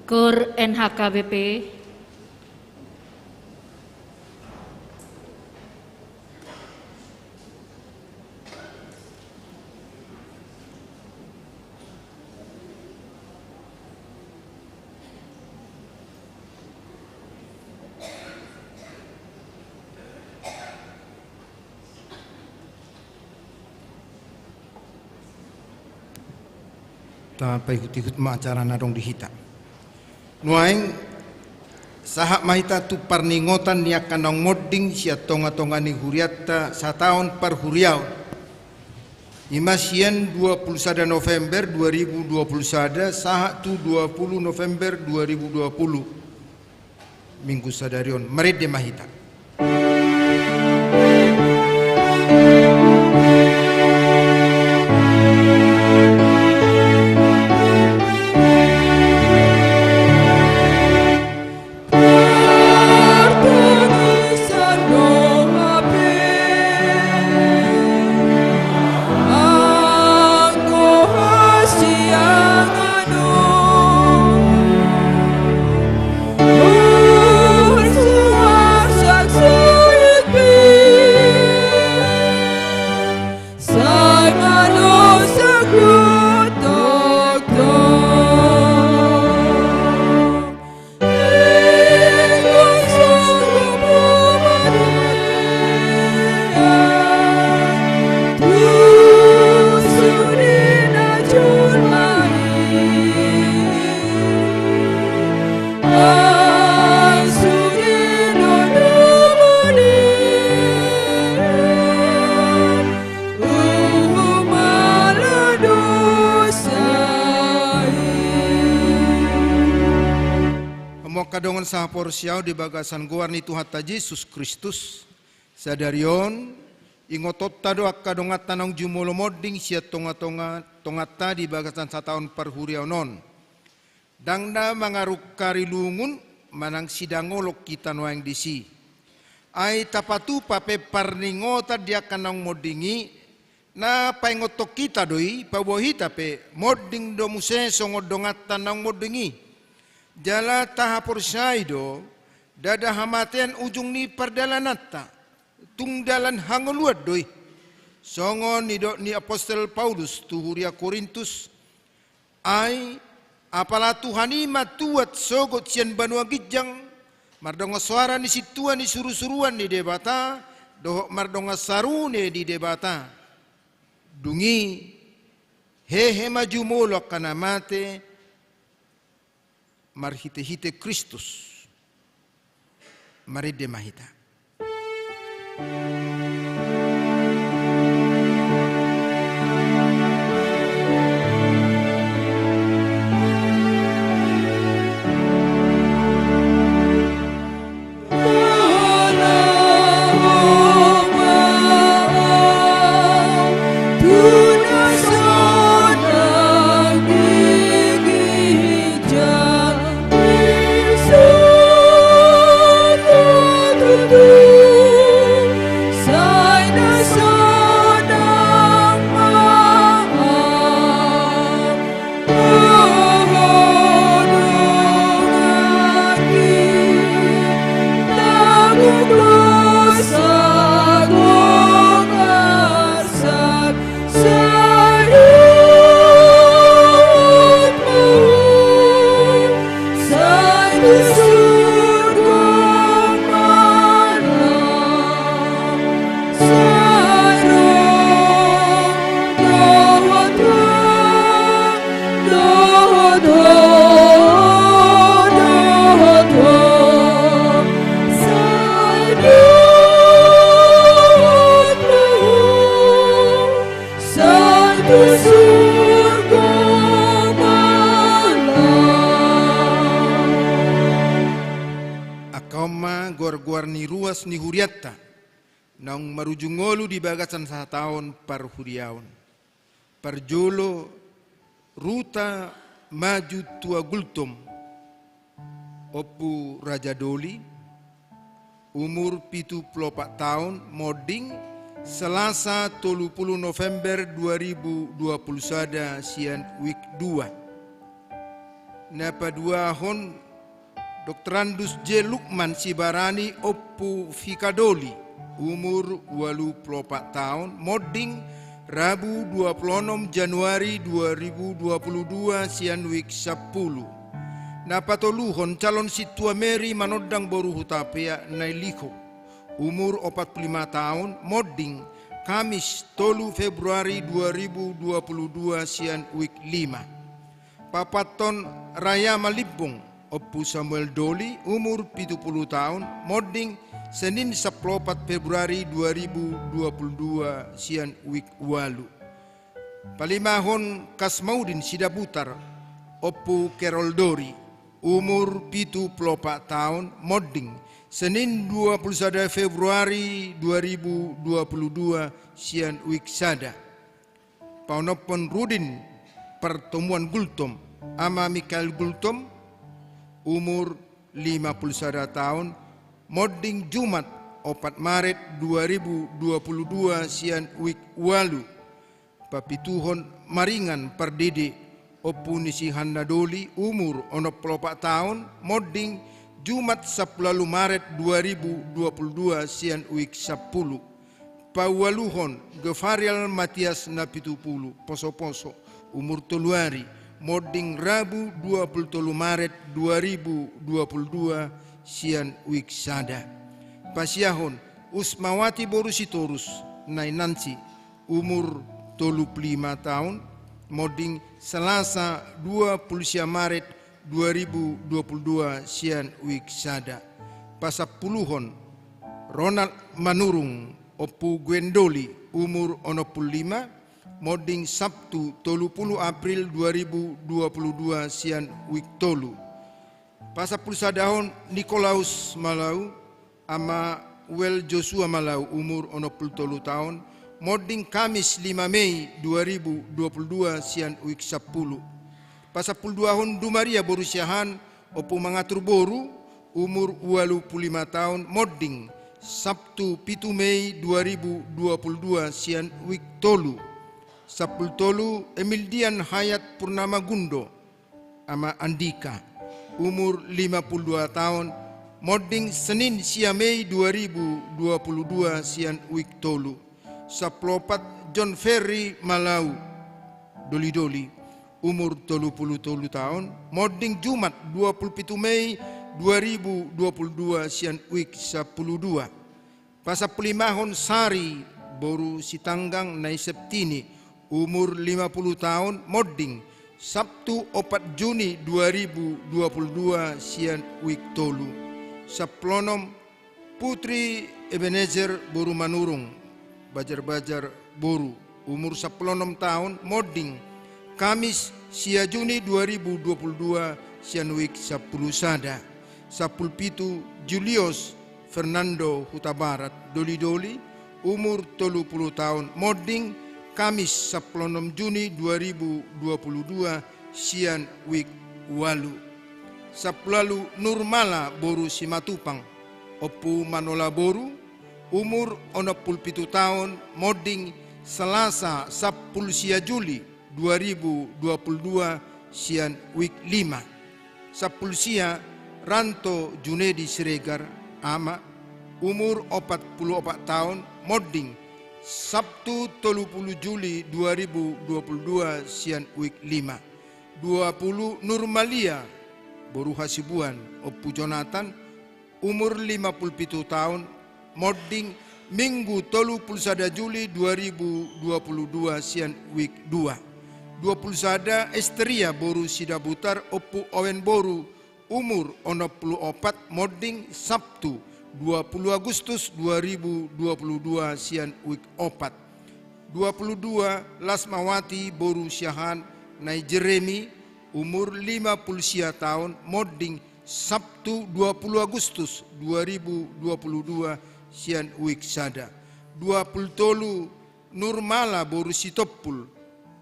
Kor N H K B P. Tapaihut-ihut ma acara na adong di hita. Nuaeng, sahat ma hita tu parningotan ni angka naung monding sian tonga-tonga ni hurianta sataon parhuriaon. I ma sian dua puluh sada November dua ribu dua puluh sada sahat tu dua puluh November dua ribu dua puluh. Minggu sadari on, marende ma hita. Hamu angka dongan sahaporseaon di bagasan goar ni Tuhanta Jesus Kristus, sadari on, ingotonta do angka donganta naung jumolo monding sian tonga-tonga, tonganta di bagasan sataon parhuriaon on. Ndang na mangarungkari lungun manang sidangolon hita nuaeng disi. Ai tapatupa pe parningotan di angka naung monding i, na paingothon hita do i, paboa hita pe monding do muse songon donganta naung monding i. Jala tahaporseai do, ndada hamatean ujung ni pardalananta, tung dalan hangoluan do i. Songon nidok ni apostel Paulus tu huria Korintus, ai, apala Tuhan i ma tuat sogot sian banua ginjang, mardongan soara ni sintua ni suru-suruan ni Debata, dohot mardongan sarune ni Debata. Dung i, hehe ma jumolo angka na mate, marhite-hite Kristus. Marende ma hita. Angka on ma goar-goar ni ruas ni hurianta naung marujung ngolu di bagasan sataon parhuriaon. Parjolo, Ruta Maju Tua Gultom, Ompu Raja Doli, umur pitu pulu opat taon, monding, Selasa tolu pulu November dua ribu dua pulu sada sian WIK dua. Na paduahon, Doktorandus J Lukman Sibarani, Ompu Fikadoli, umur ualu pulu opat taon, monding Rabu dua pulu onom Januari dua ribu dua pulu dua sian wijk sampulu. Na patoluhon, calon sintua Mary Manondang boru Hutapea, Nailiho, umur opat pulu lima taon, monding Kamis tolu Februari dua ribu dua pulu dua sian wijk lima. Paopathon, Raya Malimbong, Ompu Samuel Doli, umur pitu pulu taon, monding Senin sampulu opat Februari dua ribu dua pulu dua sian wijk ualu. Palimahon, Kasmaudin Sidabutar, Ompu Kerol Dori, umur pitu pulu opat taon, monding Senin dua pulu sada Februari dua ribu dua pulu dua sian wijk sada. Paonomhon, Rudin Partomuan Gultom, Ama Mikael Gultom, umur lima pulu sada taon, monding Jumat opat Maret dua ribu dua pulu dua sian wijk ualu. Papituhon, Maringan Pardede, Ompu ni si Hanna Doli, umur onom pulu opat taon, monding Jumat sampulu ualu Maret dua ribu dua pulu dua sian wijk sampulu. Paualuhon, Gevarial Matias Napitupulu, Posoposo, umur tolu ari, monding Rabu dua pulu tolu Maret dua ribu dua pulu dua sian wijk sada. Pasiahon, Usmawati boru Sitorus, Nainansi, umur tolu pulu lima taon, monding Selasa dua pulu sia Maret dua ribu dua pulu dua sian wijk sada. Pasampuluhon, Ronald Manurung, Ompu Gwendoli, umur onom pulu lima, monding Sabtu tolu pulu April dua ribu dua pulu dua sian wijk tolu. Pasampulu sadahon, Nikolaus Malau, Ama Wel Joshua Malau, umur onom pulu tolu taon, monding Kamis lima Mei dua ribu dua pulu dua sian wijk sampulu. Pasampulu duahon, Dumaria boru Siahaan, Ompu Mangatur boru, umur ualu pulu lima taon, monding Sabtu pitu Mei dua ribu dua pulu dua sian wijk tolu. Sampulu tolu, Emildian Hayat Purnama Gundo, Ama Andika, umur lima pulu dua taon, monding Senin sia Mei dua ribu dua pulu dua sian wijk tolu. Sampulu opat, John Ferry Malau, Dolidoli, umur tolu pulu tolu taon, monding Jumat dua pulu pitu Mei dua ribu dua pulu dua sian wijk sampulu dua. Pasampulu limahon, Sari boru Sitanggang, Nai Septini, umur lima pulu taon, monding Sabtu opat Juni dua ribu dua pulu dua sian wijk tolu. Sampulu onom, Putri Ebenezer boru Manurung, Bajar-bajar boru, umur sampulu onom taon, monding Kamis sia Juni dua ribu dua pulu dua sian wijk sampulu sada. Sampulu pitu, Julius Fernando Hutabarat, Dolidoli, umur tolu pulu taon, monding Kamis sampulu onom Juni dua ribu dua pulu dua sian wijk ualu. Sampulu ualu, Nurmala boru Simatupang, Ompu Manola boru, umur onom pulu pitu taon, monding Selasa sampulu sia Juli dua ribu dua pulu dua sian wijk lima. Sampulu sia, Ranto Junedi Siregar, Ama, umur opat pulu opat taon, monding Sabtu tolu pulu Juli dua ribu dua pulu dua sian wijk lima. Dua pulu, Nurmalia boru Hasibuan, Ompu Jonatan, umur lima pulu pitu taon, monding Minggu tolu pulu sada Juli dua ribu dua pulu dua sian wijk dua. Dua pulu sada, Esteria boru Sidabutar, Ompu Owen boru, umur onom pulu opat, monding Sabtu dua pulu Agustus dua ribu dua pulu dua sian wijk opat. Dua pulu dua, Lasmawati boru Siahaan, Nai Jeremi, umur lima pulu sia taon, monding Sabtu dua pulu Agustus dua ribu dua pulu dua sian wijk sada. Dua pulu tolu, Nurmala boru Sitompul,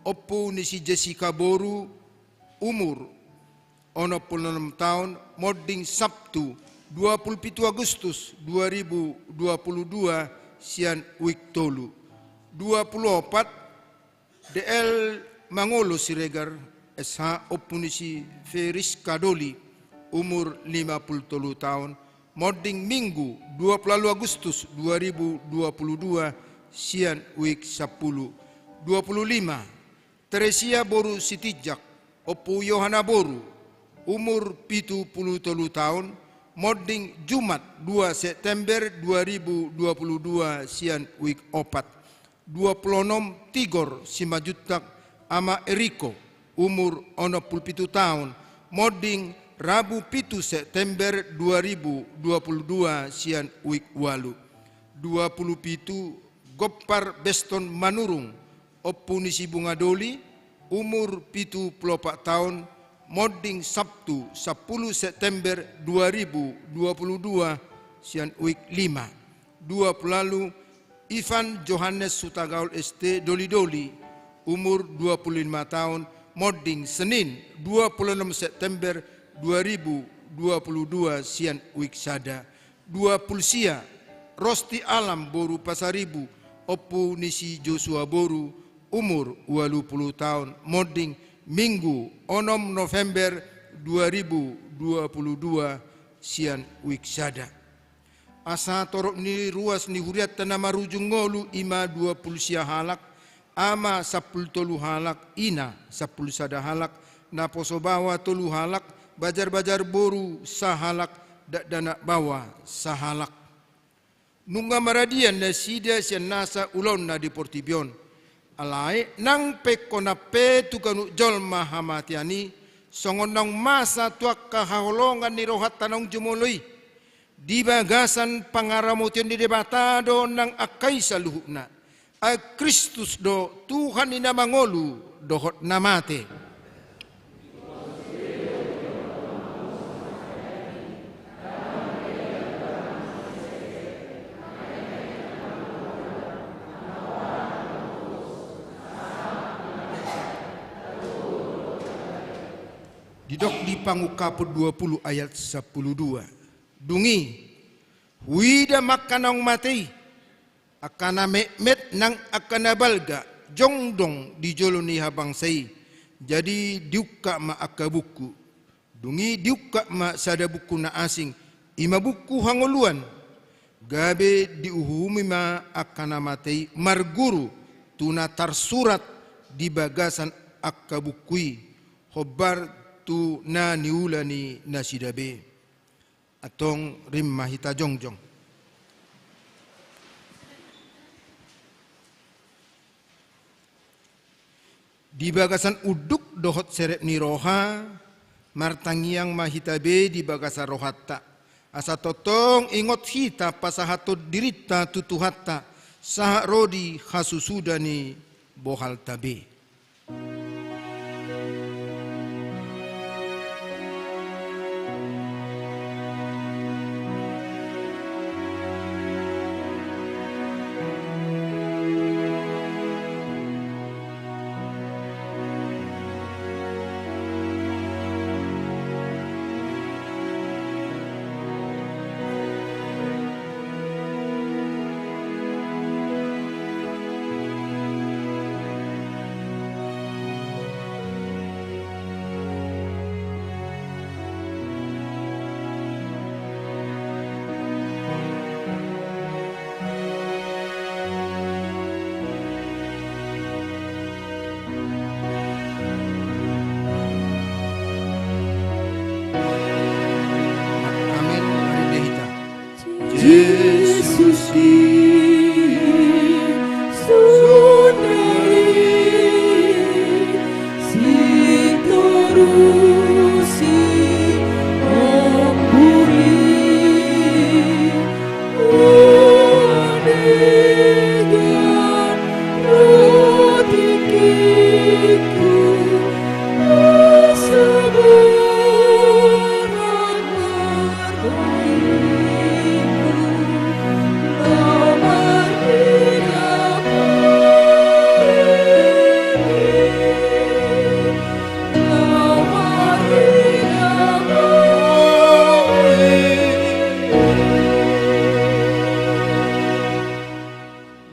Ompu ni si Jessica boru, umur onom pulu onom taon, monding Sabtu dua pulu pitu Agustus dua ribu dua pulu dua sian wijk tolu. Dua pulu opat, D L Mangolo Siregar, S H, ompu ni si Feriska Doli, umur lima pulu tolu taon, monding Minggu dua pulu ualu Agustus dua ribu dua pulu dua, sian wijk sampulu. Dua pulu lima, Teresia boru Sitinjak, ompu Yohana boru, umur pitu pulu tolu taon, monding Jumat dua September dua ribu dua pulu dua, sian wijk opat. Dua pulu onom, Tigor Simanjuntak, ama Eriko, umur onom pulu pitu taon, monding Rabu pitu September dua ribu dua pulu dua, sian wijk ualu. Dua pulu pitu, Gompar Beston Manurung, ompu ni si Bunga Doli, umur pitu pulu opat taon, monding Sabtu sampulu September dua ribu dua pulu dua, sian wijk lima. Dua pulu ualu, Ivan Johannes Hutagaol S T, Doli-doli, umur dua pulu lima taon, monding Senin dua pulu onom September dua ribu dua pulu dua, sian wijk sada. Dua pulu sia, Rosti Alam boru Pasaribu, ompu ni si Josua boru, umur ualu pulu taon, monding Minggu onom November dua ribu dua pulu dua, sian wijk sada. Asa torop ni ruas ni hurianta na marujung ngolu, i ma dua pulu sia halak, ama sampulu tolu halak, ina sampulu sada halak, naposo baoa tolu halak, bajar-bajar boru sahalak, dakdanak baoa sahalak. Nunga maradian nasida sian nasa ulaonna di portibi on. Alai nang pe ingkon pe tu ganup jolma hamatean i, songon naung masa tu angka haholongan ni rohanta naung jumolo i. Di bagasan pangaramotion ni Debata do nang angka i saluhutna. Ai Kristus do Tuhan ni na mangolu dohot na mate. Didok di Pangungkapon dua pulu ayat sampulu dua. Dung i, huida ma angka naung mate i, angka na metmet nang angka na balga, jongjong di jolo ni habangsa i, jadi diungkap ma angka buku. Dung i diungkap ma sada buku na asing, i ma buku hangoluan. Gabe diuhumi ma angka na mate i marguru tu na tarsurat di bagasan angka buku i, hombar tu na niula ni nasida be. Antong rim ma hita jongjong. Di bagasan unduk dohot serep ni roha, martangiang ma hita be di bagasan rohanta. Asa tongtong ingot hita pasahathon dirinta tu Tuhanta, sahat ro di hasusuda ni bohalta be. Amen. Mari hita. Jesus i sonari, sitorusi omburi, uadegan ro tingkingku, asa borat ma rohangku, na marhirap Ho i, na marhirap Ho i.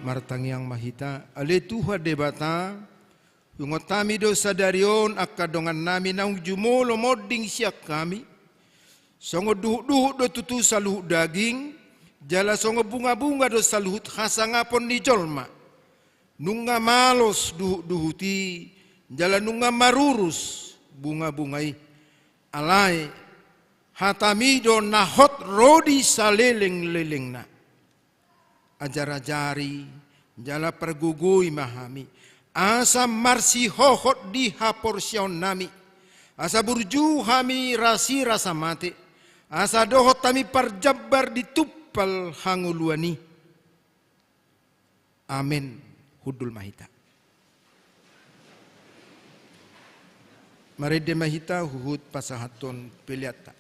Martangiang ma hita. Ale Tuhan Debata, Punguan hami do sadari on angka dongannami naung jumolo monding sian hami. Songon duhutduhut do tutu saluhut daging, jala songon bungabunga do saluhut hasangapon ni jolma. Nunga malos duhutduhut i, jala nunga marurus bungabunga i. Alai hatami do na hot ro di salelenglelengna. Ajarajari jala pargogoi ma hami, asa marsihohot di haporseaonnami, asa burju hami rasi rasa mate, asa dohot hami parjambar di tumpal hangoluan i. Amen. Hundul ma hita. Marende ma hita huhut pasahathon peleanta.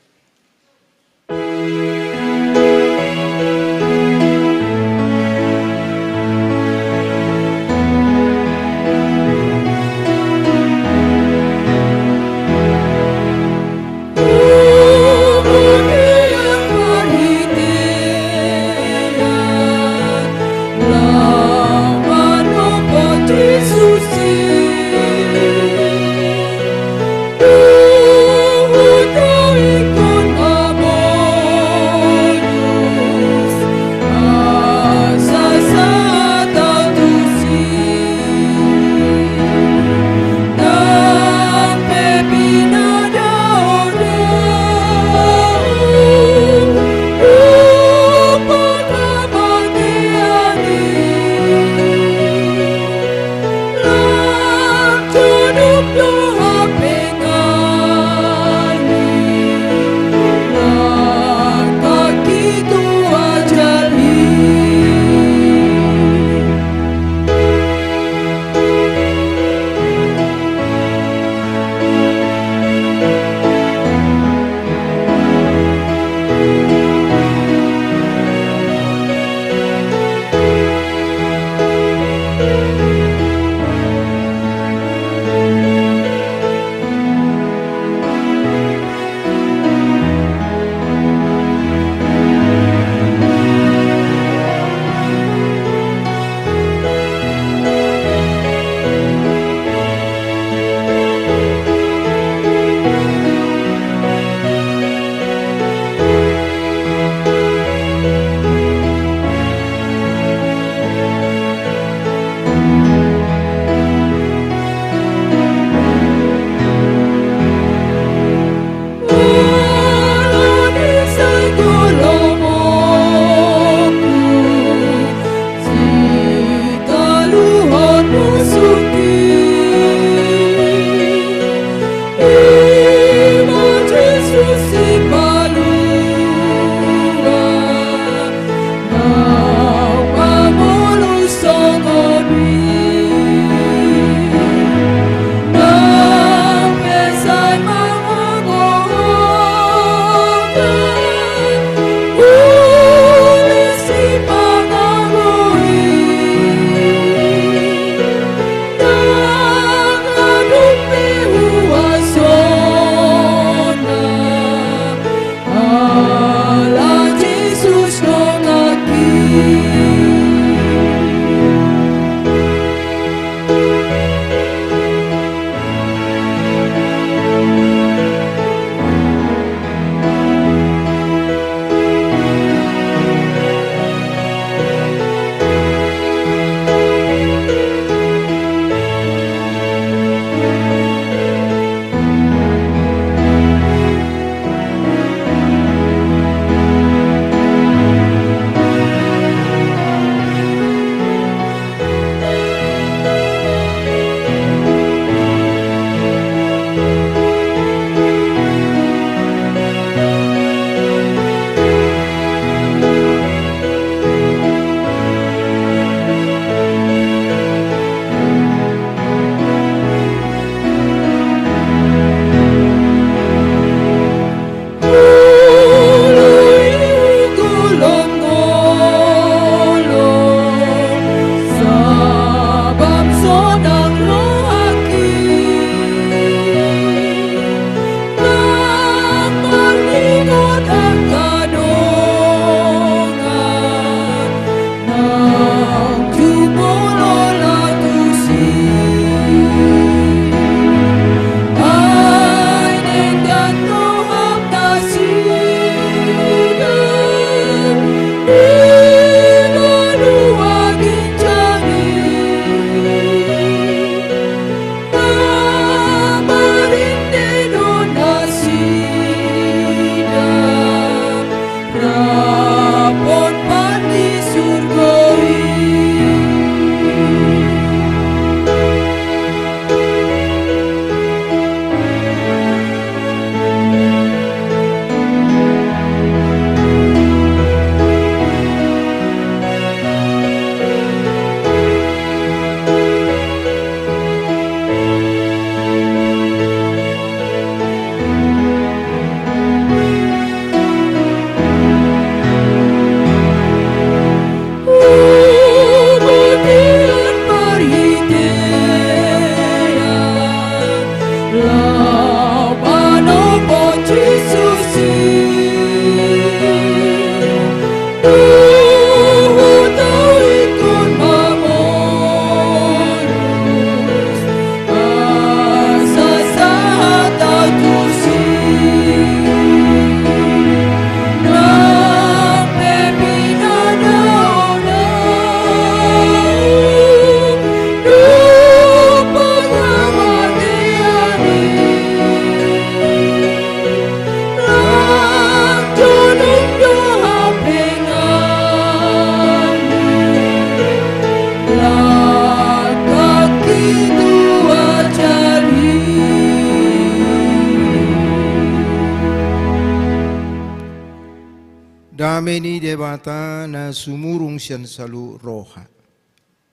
Dame ni Debata na sumurung sian saluhut roha,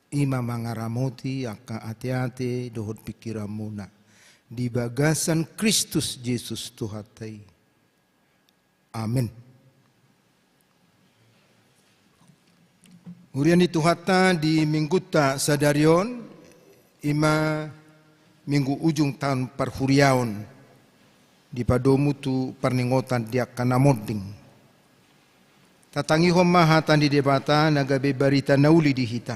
i ma mangaramoti angka ateate dohot pingkiranmuna di bagasan Kristus Jesus Tuhanta i. Amen. Huria ni Tuhanta, di minggunta sadari on, i ma minggu ujung taon parhuriaon, dipadomu tu parningotan di angka na monding. Tatangihon ma hata ni Debata na gabe barita na uli di hita.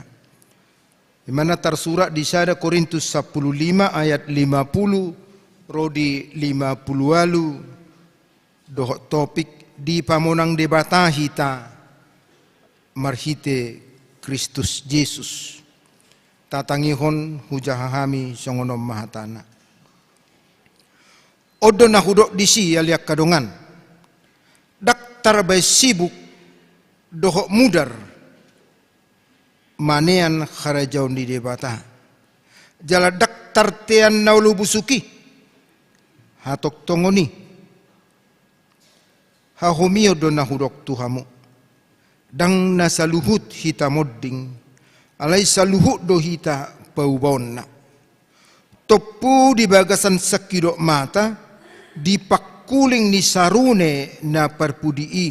I ma na tarsurat di sada Korintus sampulu lima ayat lima pulu ro di lima pulu ualu, dohot topik: Dipamonang Debata hita marhite Kristus Jesus. Tatangihon hujaha hami, songon on ma hatana. On do na hudok disi, ale angka dongan. Ndang tarbaen sibuk dohot mudar manean harajaon ni Debata. Jala ndang tartean na olo busuk i hatongtongon i. Hahomion do na hudok tu hamu. Ndang na saluhut hita monding, alai saluhut do hita paubaonna. Tompu di bagasan sangkidop mata, di pangkuling ni sarune na parpudi i.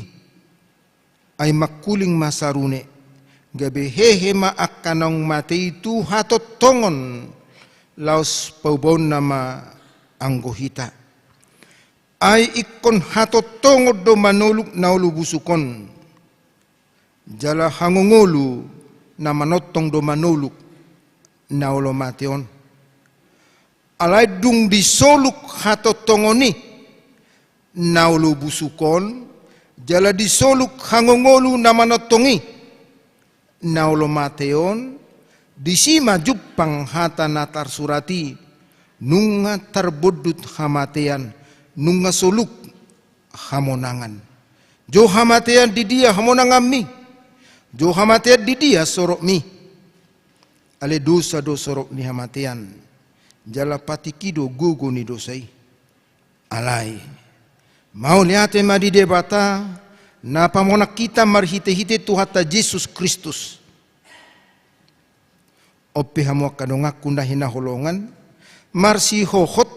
Ai mangkuling ma sarune, gabe hehe ma angka naung mate i tu hatongtongon, laos paubaonna ma anggo hita. Ai ingkon hatongtongon do manoluk na olo busuk on, jala hangoluolu na manongtong do manoluk na olo mate on. Alai dung disoluk hatongtongon i na olo busuk on, jala disoluk hangoluolu na manongtong i na olo mate on, disi ma jumpang hata na tarsurat i: Nunga tarbondut hamatean, nunga soluk hamonangan. Jo hamatean, di dia hamonanganmi? Jo hamatean, di dia soropmi? Ale dosa do sorop ni hamatean, jala patik i do gogo ni dosa i. Alai mauliate ma di Debata, na pamonang hita marhitehite Tuhanta Jesus Kristus. On pe hamu angka donganku na hinaholongan, marsihohot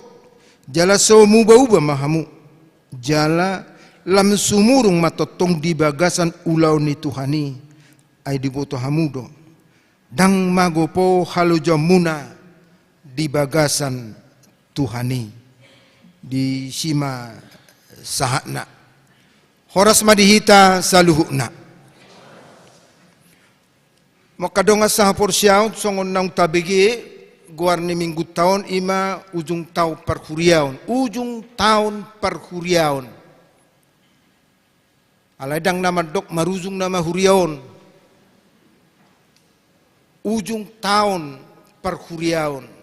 jala so mubauba ma hamu, jala lam sumurung ma tongtong di bagasan ulaon ni Tuhan i. Ai diboto hamu do, ndang magopo halojaonmuna di bagasan Tuhan i. Disi ma sahatna. Horas ma di hita saluhutna. Angka dongan sahaporseaon, songon naung tabege, goar ni minggunta on i ma ujung taon parhuriaon. Ujung taon parhuriaon. Alai ndang na mandok marujung nama huria on. Ujung taon parhuriaon.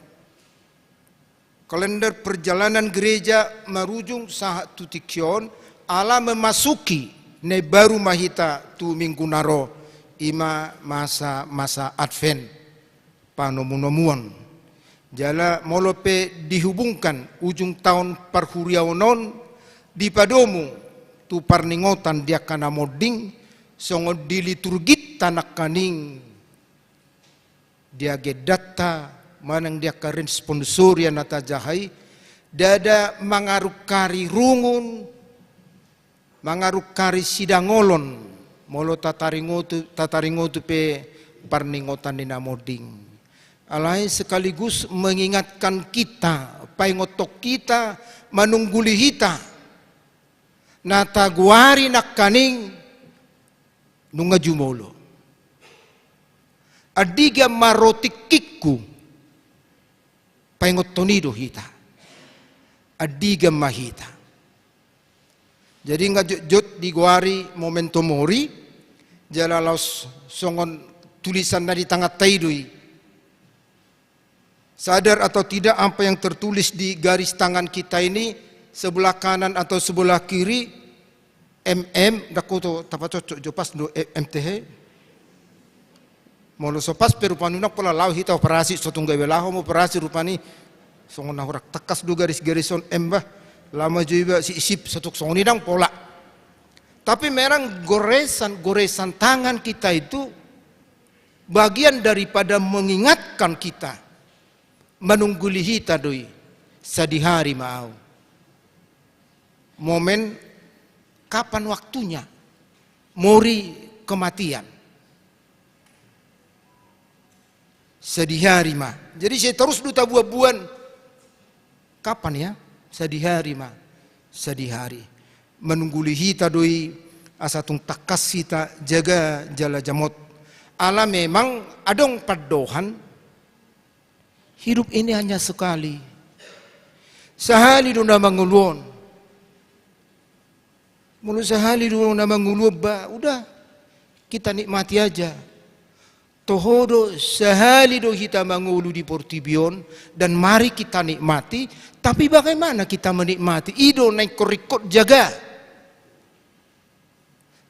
Kalender perjalanan gereja marujung sahat tu tingki on, ala memasuki na imbaru ma hita tu minggu na ro, i ma masa-masa Advent, panomunomuon. Jala molo pe dihubungkan ujung taon parhuriaon on dipadomu tu parningotan di angka na monding, songon di liturginta nangkaning di agendanta manang di angka responsoria na tajaha i, ndada mangarungkari rungun, mangarungkari sidangolon, molo tataringotu, tataringotu pe parningotan ni na monding. Alai sekaligus mengingatkan kita, paingothon hita, manungguli hita, na tagoari nangkaning nunga jumolo. Andigan ma ro tingkingku, paingothon i do hita. Andigan ma hita. Jadi nga jotjot digoari memento mori, jala laos songon tulisan na di tanganta i do i. Sadar atau tidak, apa yang tertulis di garis tangan kita ini, sebelah kanan atau sebelah kiri, M M, ndang huboto, tapacocok jo, pas do M T H. Molo so pas pe rupani, unang pola laho hita operasi, so tung gabe laho ma operasi rupani. Songon na hurang tangkas do garis-garis on, M bah. Laho ma jo iba siisip, so tung songon i ndang pola. Tapi memang goresan-goresan tangan kita itu bagian daripada mengingatkan kita, manungguli hita do i, sadihari ma au. Momen kapan waktunya mori kematian. Sadihari ma. Jadi sai torus do tabuan-buan. Kapan ya? Sadihari ma. Sadihari. Manungguli hita do i asa tung tangkas hita jaga jala jamot. Ala memang adong pandohan, hidup ini hanya sekali. Sahali do na mangolu on. Molo sahali do na mangolu on ba, udah, kita nikmati aja. Toho do, sahali do hita mangolu di portibi on, dan mari kita nikmati. Tapi bagaimana kita menikmati? I do na ingkon ringkot jaga.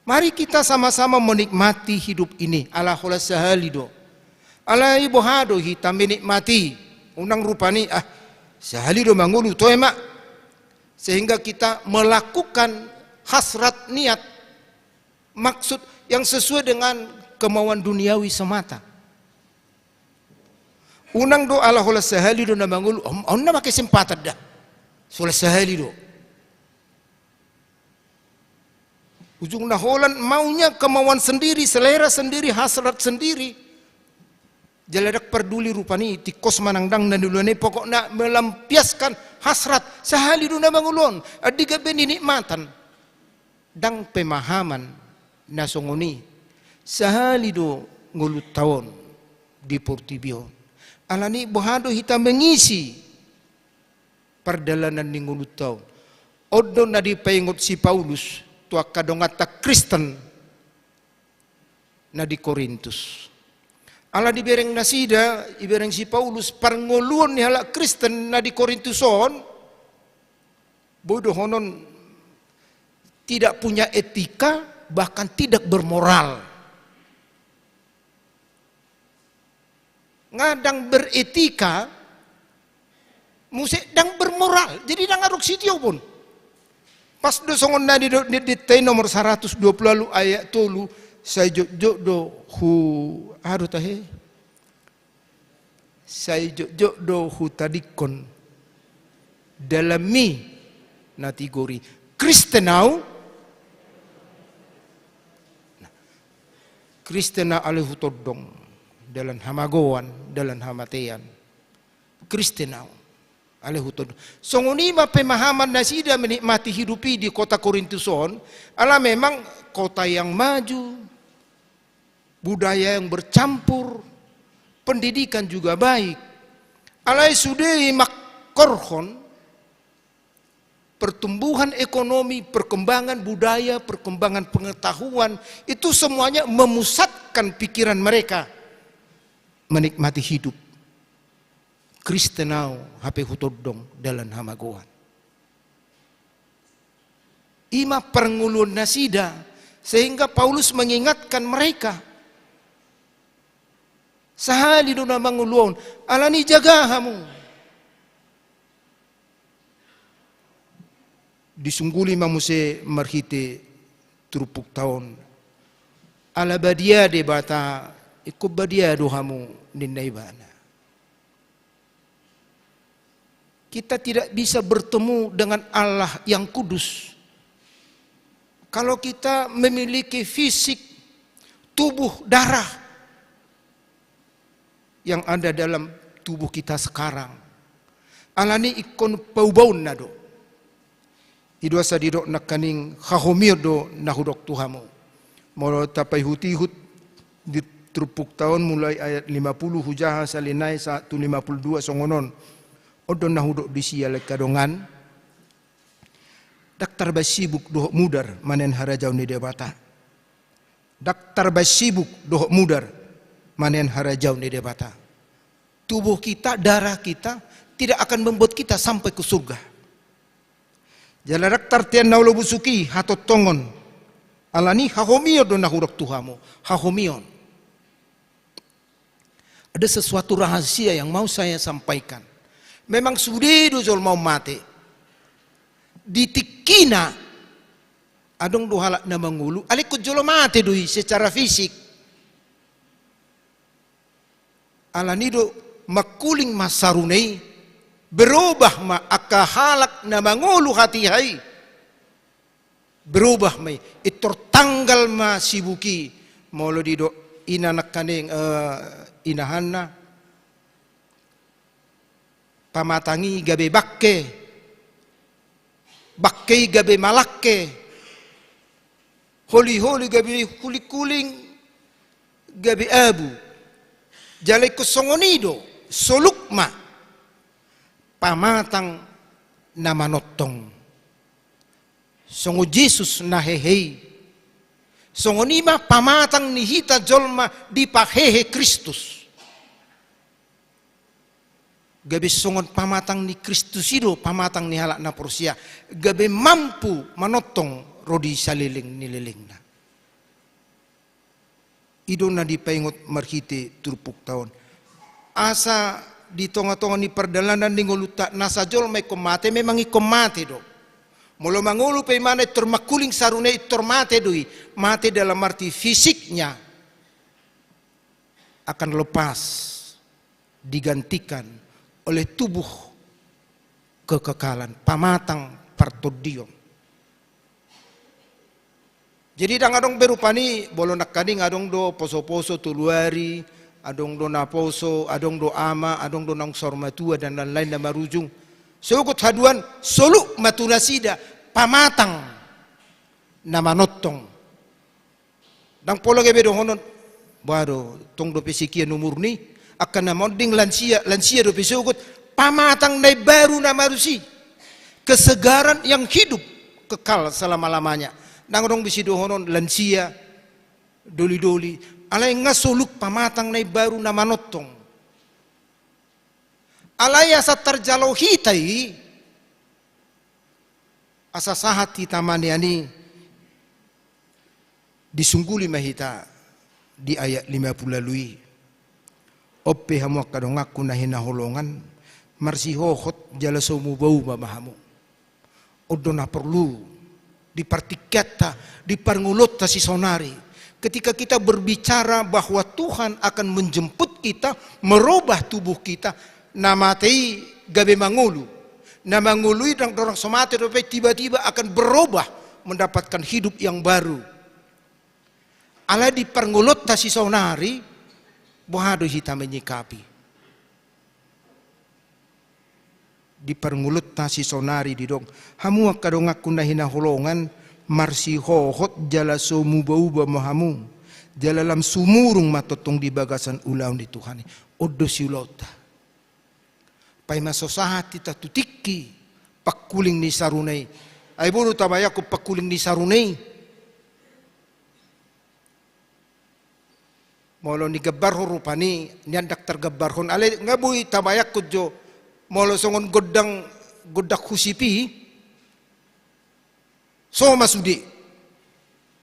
Mari kita sama-sama menikmati hidup ini, ala holan sahali do. Alai boha do hita menikmati? Unang rupani, ah, sahali do mangolu, toe ma. Sehingga kita melakukan hasrat niat, maksud yang sesuai dengan kemauan duniawi semata. Unang do ala holan sahali do na mangolu, on, on na ma kesempatan da. Holan sahali do. Ujungna holan maunya, kemauan sendiri, selera sendiri, hasrat sendiri. Jala ndang parduli rupani tingkos manang ndang na niula ni, pokokna melampiaskan hasrat, sahali do na mangolu on, andigan be ninikmatan. Ndang pemahaman na songon i, sahali do ngolunta on di portibi on. Alani boha do hita mengisi pardalanan ni ngolunta on? On do na dipaingot si Paulus tu angka donganta Kristen na di Korintus. Ala dibereng nasida, ibereng si Paulus parngoluon ni halak Kristen na di Korintus on, boi dohonon tidak punya etika, bahkan tidak bermoral. Nga ndang beretika, muse ndang bermoral, jadi ndang adong sitiopon. Pas do songon na nidok ni di T nomor saratus dua pulu ualu ayat tolu, sai jotjot do hu, aha do tahe? Sai jotjot do hutadingkon dalanmi na tigor i. Kristen au. Kristen au ale hutondong dalan hamagoan, dalan hamatean. Kristen au ale hutondong. Songon i ma pemahaman nasida menikmati hidup i di kota Korintus on, ala memang kota yang maju, budaya yang bercampur, pendidikan juga baik. Alai sude i mangkorhon pertumbuhan ekonomi, perkembangan budaya, perkembangan pengetahuan, itu semuanya memusatkan pikiran mereka menikmati hidup. Kristen au hape hutondong dalan hamagoan. I ma parngoluon nasida, sehingga Paulus mengingatkan mereka. Sahali do na mangolu on, alani jaga hamu. Disungguli ma muse marhite turpukta on. Ala badia Debata, ingkon badia do hamu, ninna ibana. Kita tidak bisa bertemu dengan Allah yang kudus kalau kita memiliki fisik, tubuh, darah yang ada dalam tubuh kita sekarang. Alani ingkon paubaonna do. I do asa didok nangkaning, hahomion do na hudok tu hamu. Molo tapaihutihut di turpukta on mulai ayat lima puluh hujaha salinai sahat tu lima puluh dua songon on. On do na hudok disi ale angka dongan. Ndang tarbaen sibuk dohot mudar manean harajaon ni Debata. Ndang tarbaen sibuk dohot mudar manean harajaon ni Debata. Tubuh kita, darah kita tidak akan membuat kita sampai ke surga. Jala ndang tartean na olo busuk i hatontongon. Alani hahomion do na hudok tu hamu, hahomion. Ada sesuatu rahasia yang mau saya sampaikan. Memang sude do jolma on mate. Di tingkina Adong do halak na mangolu, alai ingkon jolo mate do i secara fisik. Alani do mangkuling ma sarune i, berobah ma angka halak na mangolu hatiha i. Berobah ma i, intor tanggal ma sibuk i, molo didok ina nangkaning, eh, inahanna. Pamatang i gabe bangke, bangke i gabe malangke, holi-holi gabe hulingkuling, gabe abu. Jala ingkon songon i do, soluk ma pamatang na manongtong. Songon Jesus na hehe i. Songon i ma pamatang ni hita jolma dipahehe Kristus. Gabe songon pamatang ni Kristus i do pamatang ni halak na porsea, gabe mampu manongtong ro di saleleng ni lelengna. I do na dipaingot marhite turpukta on. Asa di tonga-tonga ni pardalanan ni ngolunta, nasa jolma ingkon mate, memang ingkon mate do. Molo mangolu pe imana intor mangkuling sarune, intor mate do i. Mate dalam arti fisiknya akan lepas, digantikan oleh tubuh kekekalan, pamatang partondion. Jadi ndang adong be rupani, molo nangkaning adong do poso-poso tolu ari, adong do na poso, adong do ama, adong do naung saur matua, dan lain-lain na marujung. Sogot haduan, soluk ma tu nasida pamatang na manongtong. Ndang pola gabe dohonon, boha do, tong dope sekian umurni, angka na monding lansia, lansia dope sogot, pamatang na imbaru na manusi. Kesegaran yang hidup kekal selama-lamanya. Ndang adong be sidohonon lansia, doli-doli, alai nga soluk pamatang na imbaru na manongtong. Alai asa tarjalo hita i, asa sahat hita manean i, disungguli ma hita di ayat lima pulu ualu i. On pe hamu angka donganku na hinaholongan, marsihohot jala so muba-uba ma hamu. On do na porlu dipartingkianta, di parngoluonta sisaonari. Ketika kita berbicara bahwa Tuhan akan menjemput kita, merubah tubuh kita, na mate i gabe mangolu. Na mangolu i ndang dorang so mate dope, tiba-tiba akan berubah, mendapatkan hidup yang baru. Alai di parngoluonta sisaonari, boha do hita menyikapi? Di parngoluonta sisaonari didok, hamu angka donganku na hinaholongan, marsihohot jala so muba-uba ma hamu, jala lam sumurung ma tongtong di bagasan ulaon ni Tuhan i. On do siulaonta. Paima so sahat hita tu tingki pangkuling ni sarune i. Ai boi do tabayangkon pangkuling ni sarune i. Molo nigambarhon rupani, nian ndang targambarhon, alai nga boi tabayangkon jo, molo songon gondang, gondang husip i, so ma sude.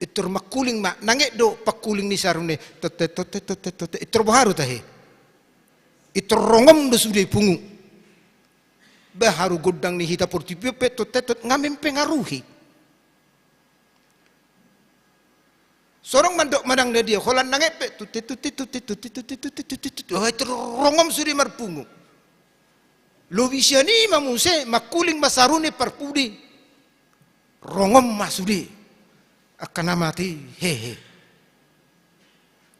Intor mangkuling ma, nanget do pangkuling ni sarune, totte, totte, totte, totte, intor boha do tahe? Intor rongom do sude pungu. Ba haru gondang ni hita portibi pe, totte, totte, nga mempengaruhi. So adong mandok manang na dia, holan nanget pe, tutit, tutit, tutit, tutit, tutit, tutit, tutit, tutit. Oh, itu rongom sude marpungu. Lobi sian i ma muse, mangkuling ma sarune parpudi. Rongom ma sude. Angka na mate, hehe.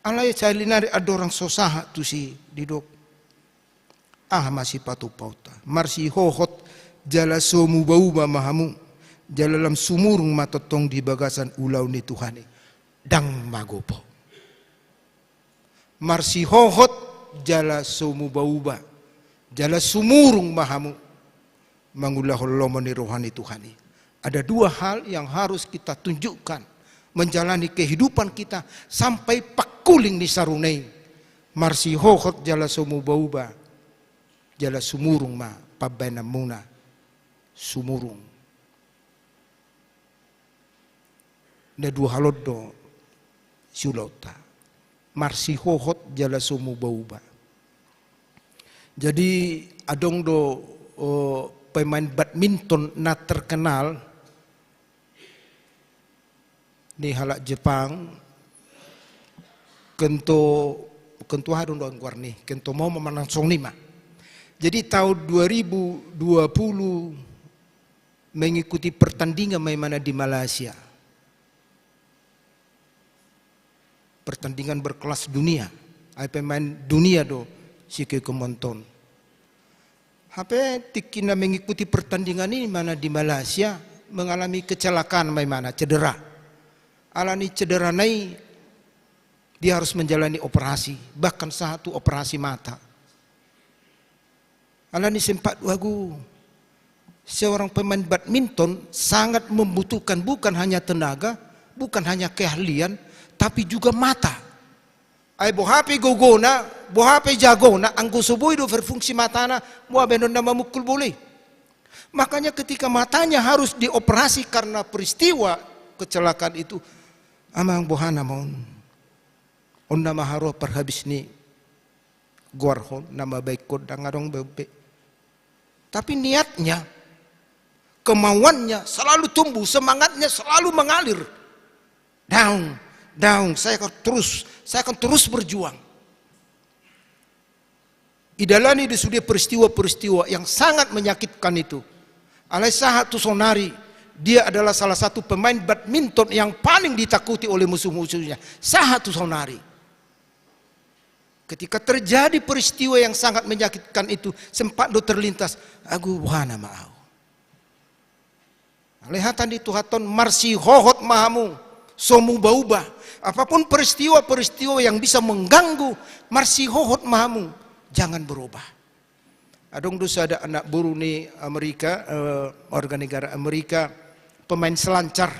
Alai sahali nari andorang so sahat tusi didok. Aha ma sipatupaonta? Marsihohot jala so muba-uba ma hamu, jala lam sumurung ma tongtong di bagasan ulaon ni Tuhan i. Ndang magopo. Marsihohot jala so muba-uba, jala sumurung ma hamu mangulahon lomo ni roha ni Tuhan i. Ada dua hal yang harus kita tunjukkan menjalani kehidupan kita sampai pangkuling ni sarune i. Marsihohot jala so muba-uba, jala sumurung ma pambahenanmuna, sumurung. Na dua hal on do siulaonta. Marsihohot jala so muba-uba. Jadi adong do, o, pemain badminton na terkenal, Ni halak Jepang, kento, kento aha do goarna i, kento momo manang songon i ma. Jadi tahun dua ribu dua puluh mengikuti pertandingan ma imana di Malaysia. Pertandingan berkelas dunia. Ai pemain dunia do si Keke Monton. Hape tingki na mengikuti pertandingan i imana di Malaysia, mengalami kecelakaan ma imana, cedera. Alani cederana i, dia harus menjalani operasi, bahkan sahat tu operasi mata. Alani sempat wagu, seorang pemain badminton sangat membutuhkan bukan hanya tenaga, bukan hanya keahlian, tapi juga mata. Ai boha pe gogona, boha pe jagona, anggo so boi do berfungsi matana, boha baenon na mamukul bola i. Makanya ketika matanya harus dioperasi karena peristiwa kecelakaan itu, amang boha nama on. On nama haroa parhabis ni goarhon, nama baik kodang adong be. Tapi niatnya, kemauannya selalu tumbuh, semangatnya selalu mengalir. Daong, daong, saya akan terus, saya akan terus berjuang. Idalani do sude peristiwa-peristiwa yang sangat menyakitkan itu. Alai sahat tu sonari, dia adalah salah satu pemain badminton yang paling ditakuti oleh musuh-musuhnya. Sahat tu sonari. Ketika terjadi peristiwa yang sangat menyakitkan itu, sempat do terlintas, agu boha nama au. Alai hata ni Tuhan on, marsihohot ma hamu, so muba-uba. Apapun peristiwa-peristiwa yang bisa mengganggu, marsihohot ma hamu, jangan berubah. Adong do sada anak boru ni Amerika, eh, warga negara Amerika, pemain selancar.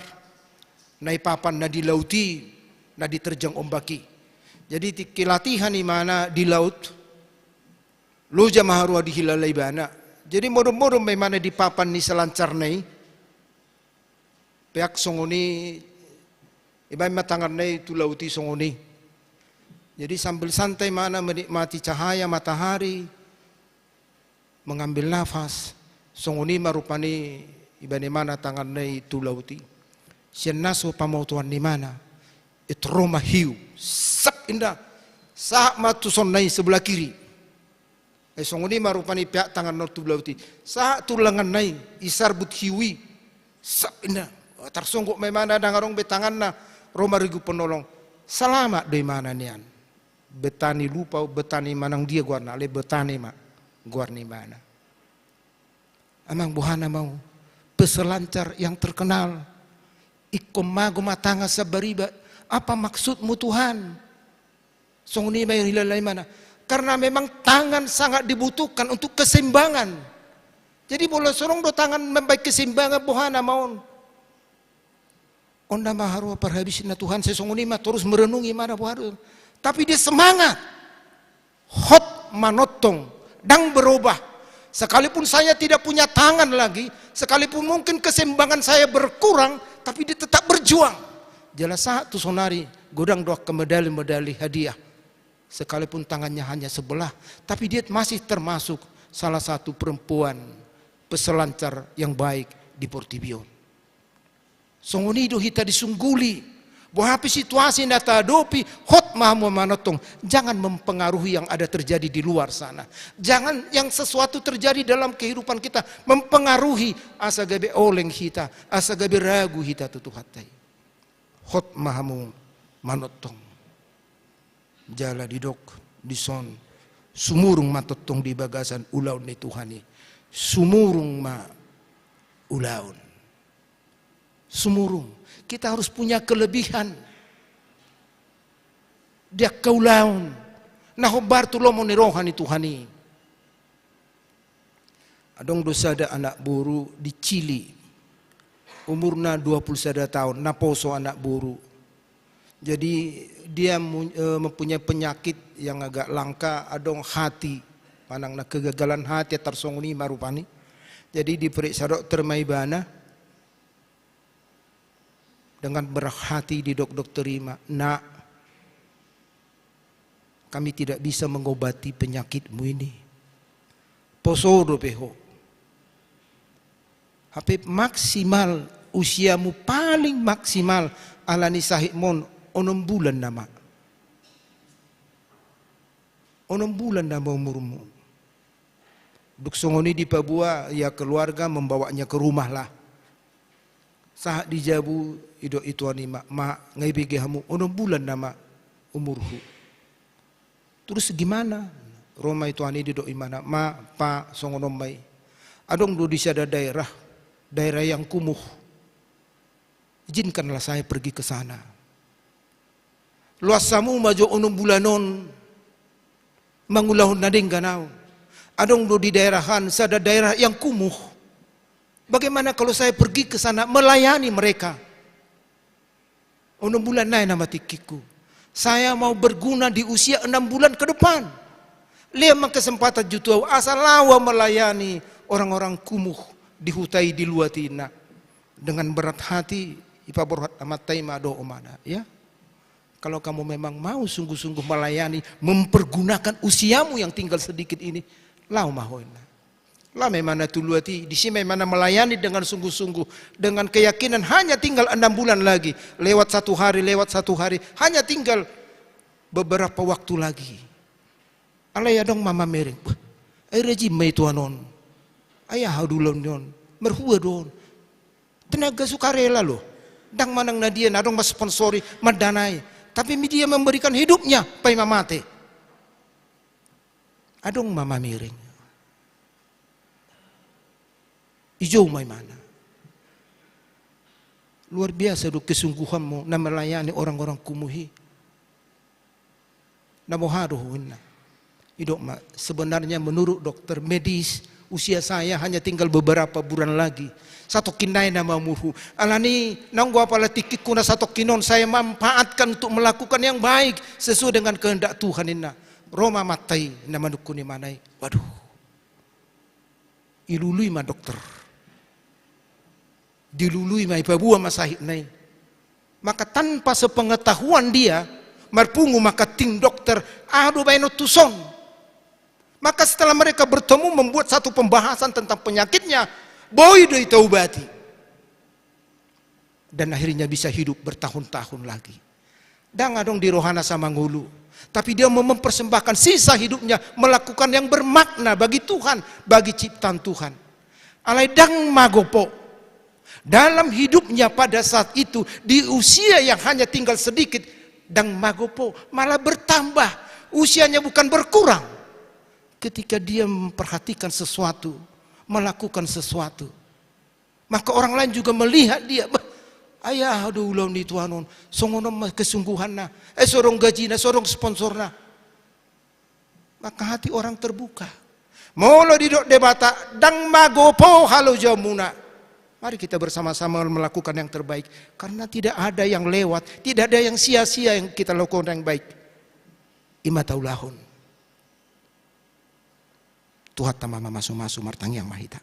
Na i papan na di laut i, na diterjang ombak i. Jadi tingki latihan imana di laut, loja ma haroa dihilala ibana. Jadi modom-modom ma imana di papan ni selancarna i. Peak songon i, ibaen ma tanganna i tu laut i songon i. Jadi sambil santai imana menikmati cahaya matahari, mengambil nafas, songon i ma rupani ibaen imana tanganna i tu laut i. Sian na so pamotoan ni imana, et ro ma hiu, sap inda, sahat ma tu sonna i sebelah kiri. Eh, songon i ma rupani peak tanganna tu laut i. Sahat tu lenganna i, isarbut hiu i. Sap inda. Tarsonggot ma imana, ndang adong be tanganna, ro ma regu penolong. Selamat do imana nian. Betani lupa, betani manang dia goarna, alai betani ma goar ni imana. Amang boha nama au, peselancar yang terkenal. Ingkon mago ma tangan sambariba. Apa maksudmu Tuhan? Songon i ma ihilala imana. Karena memang tangan sangat dibutuhkan untuk keseimbangan. Jadi molo so adong do tangan mambaen keseimbangan, boha nama on. On nama haroa parhabis na Tuhan, sai songon i ma torus merenungi imana boha do. Tapi dia semangat. Hot manongtong, ndang berubah. Sekalipun saya tidak punya tangan lagi, sekalipun mungkin keseimbangan saya berkurang, tapi dia tetap berjuang. Jala sahat tu sonari, godang do angka medali-medali hadiah. Sekalipun tangannya hanya sebelah, tapi dia masih termasuk salah satu perempuan peselancar yang baik di portibi on. Songon i do hita disungguli. Boha pe situasi na tahadopi, hot ma hamu manongtong. Jangan mempengaruhi yang ada terjadi di luar sana. Jangan yang sesuatu terjadi dalam kehidupan kita mempengaruhi asa gabe oleng hita, asa gabe ragu hita tu Tuhanta i. Hot ma hamu manongtong. Jala didok dison, sumurung ma tongtong di bagasan ulaon ni Tuhan i. Sumurung ma ulaon. Sumurung. Kita harus punya kelebihan di angka ulaon na hombar tu lomo ni roha ni Tuhan i. Adong do sada anak boru di Chili, umurna dua puluh sada taon, naposo anak boru. Jadi dia mu-, eh, mempunyai penyakit yang agak langka, adong hati, manang na kegagalan hati, tarsongon i ma rupani. Jadi diperiksa dokter ma ibana, dengan berat hati didok dokter i ma, "Nak, kami tidak bisa mengobati penyakitmu ini. Poso dope ho. Hape maksimal, usiamu paling maksimal Alani sahitmon onom bulan nama. Onom bulan nama umurmu. Dung songon i dipaboa ia keluarga, membawanya ke rumah lah. Sahat di jabu, didok i tuan i ma, "Ma, nga ibege hamu, onom bulan nama umurhu." "Terus gimana?" Ro ma i tuan i, didok imana, "Ma, Pa, songon on ma i. Adong do di sada daerah, daerah yang kumuh. Izinkanlah saya pergi ke sana. Loas hamu ma jo onom bulan on mangulahon na denggan au. Adong do di daerah an sada daerah yang kumuh. Bagaimana kalau saya pergi ke sana melayani mereka? Onom bulan nai nama tingkingku. Saya mau berguna di usia enam bulan ke depan. Lehon ma kesempatan jo tu au asa laho au melayani orang-orang kumuh di huta i, di luat i," ninna. Dengan berat hati, ipaborhat amanta i ma dohot omana, ya. "Kalau kamu memang mau sungguh-sungguh melayani, mempergunakan usiamu yang tinggal sedikit ini, laho ma ho," ninna. Laho ma imana tu luat i, disi ma imana melayani dengan sungguh-sungguh, dengan keyakinan hanya tinggal enam bulan lagi, lewat satu hari, lewat satu hari, hanya tinggal beberapa waktu lagi. Alai adong ma mamereng, "Bah, ai rajin ma i tuan on. Ai aha do ulaon ni on? Marhua do on?" Tenaga sukarela lo. Ndang manang na dia na adong mansponsori, mandanai. Tapi mi dia memberikan hidupnya, paima mate. Adong ma mamereng. Dijou ma imana. "Luar biasa do kesungguhanmu na melayani orang-orang kumuh i. Na boha do ho?" ninna. Didok ma, "Sebenarnya menurut dokter medis, usia saya hanya tinggal beberapa bulan lagi. Satongkin nai nama umurhu. Alani naung gok apala tingkingku na satongkin on saya manfaatkan untuk melakukan yang baik sesuai dengan kehendak Tuhan," ninna. Ro ma amanta i, na manungkun imana i. Waduh. Dilului ma dokter. Dilului ma, dipaboa ma sahitna i. Maka tanpa sepengetahuan dia, marpungu maka tim dokter, "Aha do baenon tuson?" Maka setelah mereka bertemu, membuat satu pembahasan tentang penyakitnya, boi do ditaubati. Dan akhirnya bisa hidup bertahun-tahun lagi. Ndang adong di rohana asa mangolu, tapi dia mau mempersembahkan sisa hidupnya melakukan yang bermakna bagi Tuhan, bagi ciptaan Tuhan. Alai ndang magopo. Dalam hidupnya pada saat itu, di usia yang hanya tinggal sedikit, ndang magopo, malah bertambah. Usianya bukan berkurang. Ketika dia memperhatikan sesuatu, melakukan sesuatu, maka orang lain juga melihat dia. "Bah, ai aha do ulaon ni tuan on? Songon on ma kesungguhanna. Eh, so adong gajina, so adong sponsorna." Maka hati orang terbuka. Molo didok Debata, "Ndang magopo halojaonmuna." Mari kita bersama-sama melakukan yang terbaik. Karena tidak ada yang lewat, tidak ada yang sia-sia yang kita lakukan yang baik. I ma taulahon. Tuhanta ma mamasumasu. Martangiang ma hita.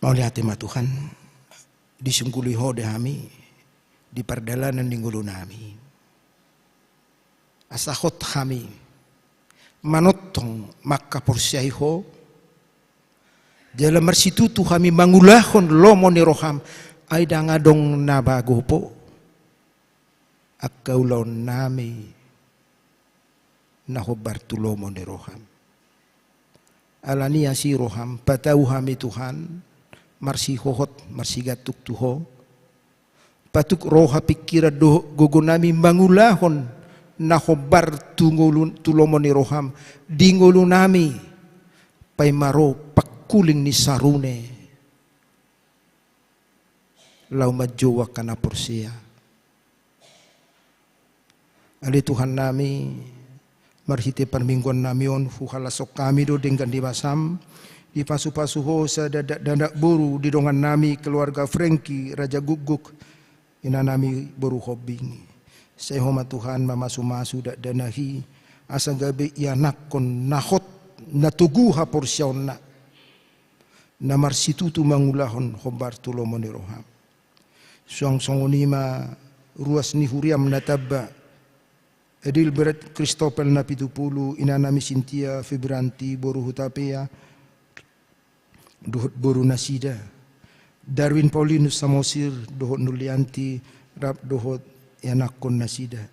Mauliate ma Tuhan, disungguli Ho do hami di pardalanan ni ngolunami. Asa hot hami manongtong mangkaporseai Ho, jala marsitutu hami mangulahon lomo ni roham, ai ndang adong na magopo angka ulaonnami na hombar tu lomo ni roham. Alani asi roham, patau hami Tuhan, marsihohot, marsigantung tu Ho. Patuk roha, pingkiran dohot gogonami mangulahon na hombar tu ngolu, tu lomo ni roham, di ngolunami, paima ro pangkuling ni sarune. Laho manjou angka na porsea. Ale Tuhannami, marhite parmingguannami on, huhalashon hami do denggan ni basam, dipasupasu Ho sada dakdanak boru di dongannami, keluarga Frengki Raja Gukguk, inanami boru Hombing. Sai Ho ma Tuhan mamasumasu dakdanak i, asa gabe ianakhon na hot, na togu haporseaonna, na marsitutu mangulahon hombar tu lomo ni roham. Suang songon i ma ruas ni huriam na tamba, Adalbert Christopel Napitupulu, inanami Sintia Febranti boru Hutapea, dohot boru nasida, Darwin Paulinus Samosir dohot Nulianti, rap dohot ianakkon nasida.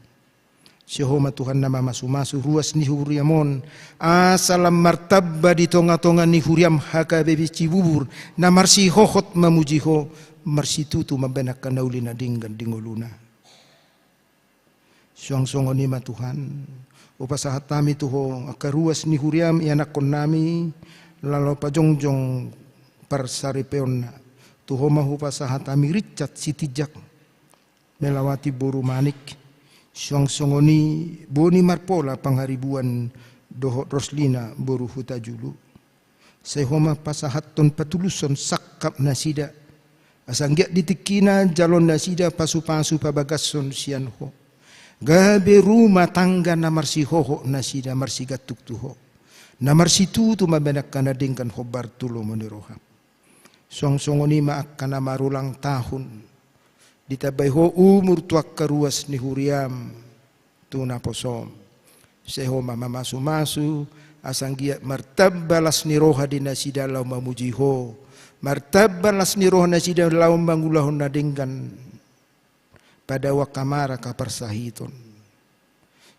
Sai Ho ma Tuhan na mamasu-masu ruas ni huriam on, asa lam martamba di tonga-tonga ni huriam H K B P Cibubur na marsihohot mamuji Ho, marsitutu mambahen angka na uli na denggan di ngoluna. Suang songon i ma Tuhan, hupasahat hami tu Ho angka ruas ni huriam ianakkon nami, laho pajongjong parsaripeonna. Tu Ho ma hupasahat hami Richard Sitinjak, Melawati boru Manik, suang songon i Boni Marpola Pangaribuan dohot Roslina boru Hutajulu. Sai Ho ma pasahathon patulushon sangkap nasida, asa anggiat di tingkina jaloon nasida pasu-pasu pabagashon sian Ho, gabe rumah tangga na marsihohot nasida marsigantung tu Ho, na marsitutu mambahen angka na denggan hombar tu lomo ni roham. Suang songon i ma angka na marulang tahun, ditambai Ho umur tu angka ruas ni huriam tu naposom. Sai Ho ma mamasu-masu, asa anggiat martamba las ni roha di nasida laho mamuji Ho, martamba las ni roha nasida laho mangulahon na denggan padao angka mara angka parsahiton.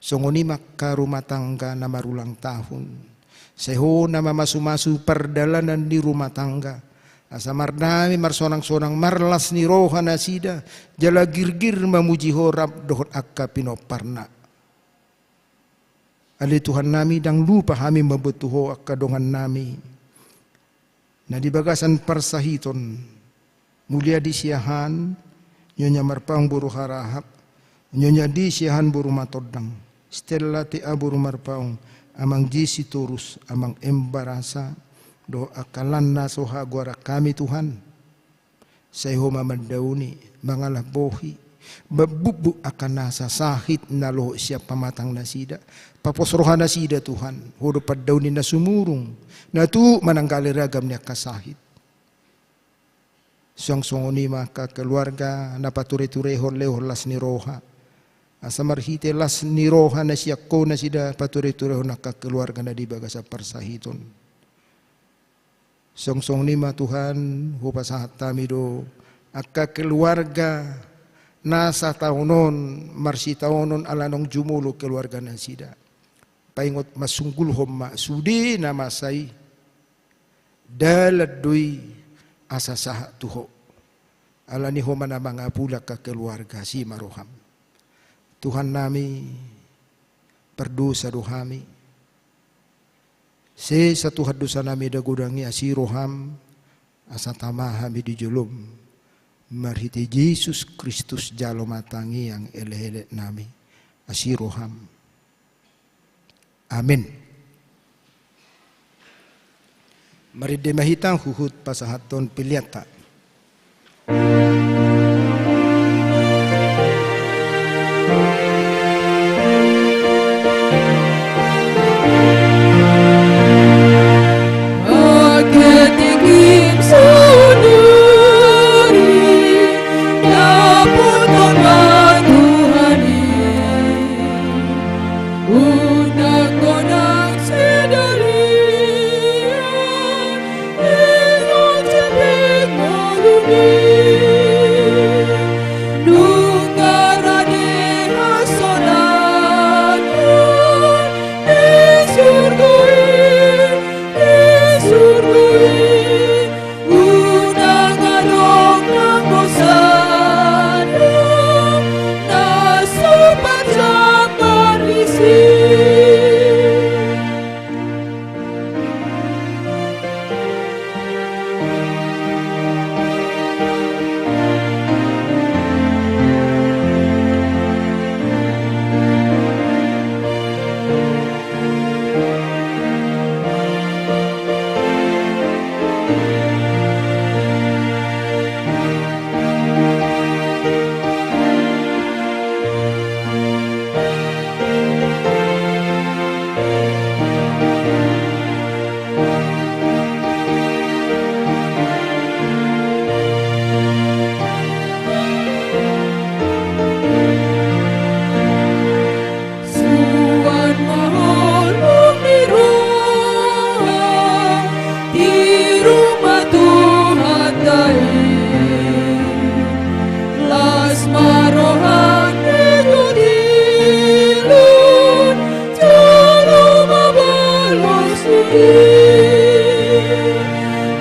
Songon i ma angka rumah tangga na marulang tahun. Sai Ho na mamasu-masu pardalanan ni rumah tangga, asa mardame, marsonang-sonang, marlas ni roha nasida, jala girgir mamuji Ho rap dohot angka pinomparna. Ale Tuhan nami, ndang lupa hami mamboan tu Ho angka dongan nami na di bagasan parsahiton. Muliadi Siahaan, Nyonya Marpaung boru Harahap, Nyonya Di Siahaan boru Matondang, Stella T A boru Marpaung, Amang J Sitorus, Amang M Barasa, dohot angka lan na so hagoaran hami Tuhan. Sai Ho ma mandaoni, mangalap bohi, mambubbut angka nasa sahit na lohot sian pamatang nasida, papos roha nasida Tuhan, Ho do pandaoni na sumurung, na tuk mananggali ragam ni angka sahit. Suang songon i ma angka keluarga na pature-turehon, lehon las ni roha, asa marhite las ni roha na sian Ho nasida pature-turehon angka keluarga na di bagasan parsahiton. Suang songon i ma Tuhan, hupasahat hami do angka keluarga na sataon on marsitaonon ala naung jumolo keluarga nasida. Paingot ma, sunggulhon ma sude na masa i, dalan do i asa sahat tu Ho. Alani Ho ma na mangapuli angka keluarga, asi ma roham. Tuhan nami, pardosa do hami. Sesa Tuhan dosa nami na godang i, asi roham, asa tama hami di jolom. Marhite Jesus Kristus jalo ma tangiang elek-elek nami, asi roham. Amen. Marende ma hita huhut pasahathon peleanta.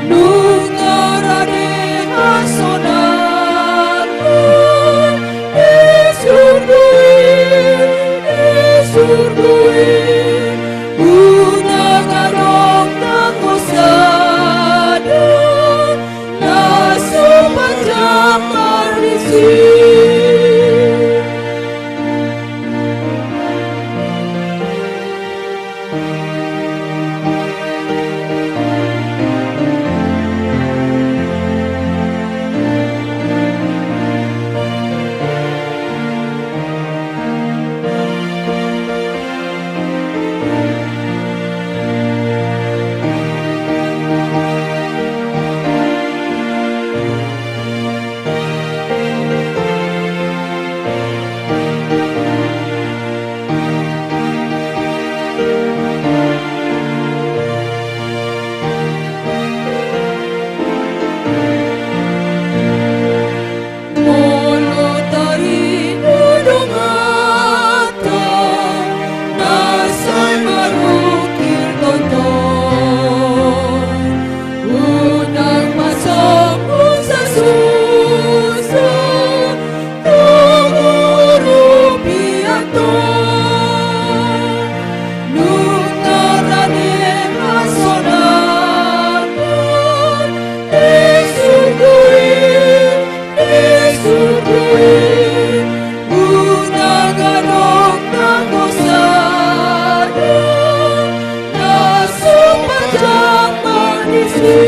Nunga rade hasonangan di surgo i, di surgo i. Unang adong nang sada na so pajam marisi. Molo taringot donganta na sai marungkil tonton, unang pasombu sasusa, tu guru piaton. Nunga rade hasonangan di surgo i, di surgo i. Unang adong nang sada na so pajam marisi.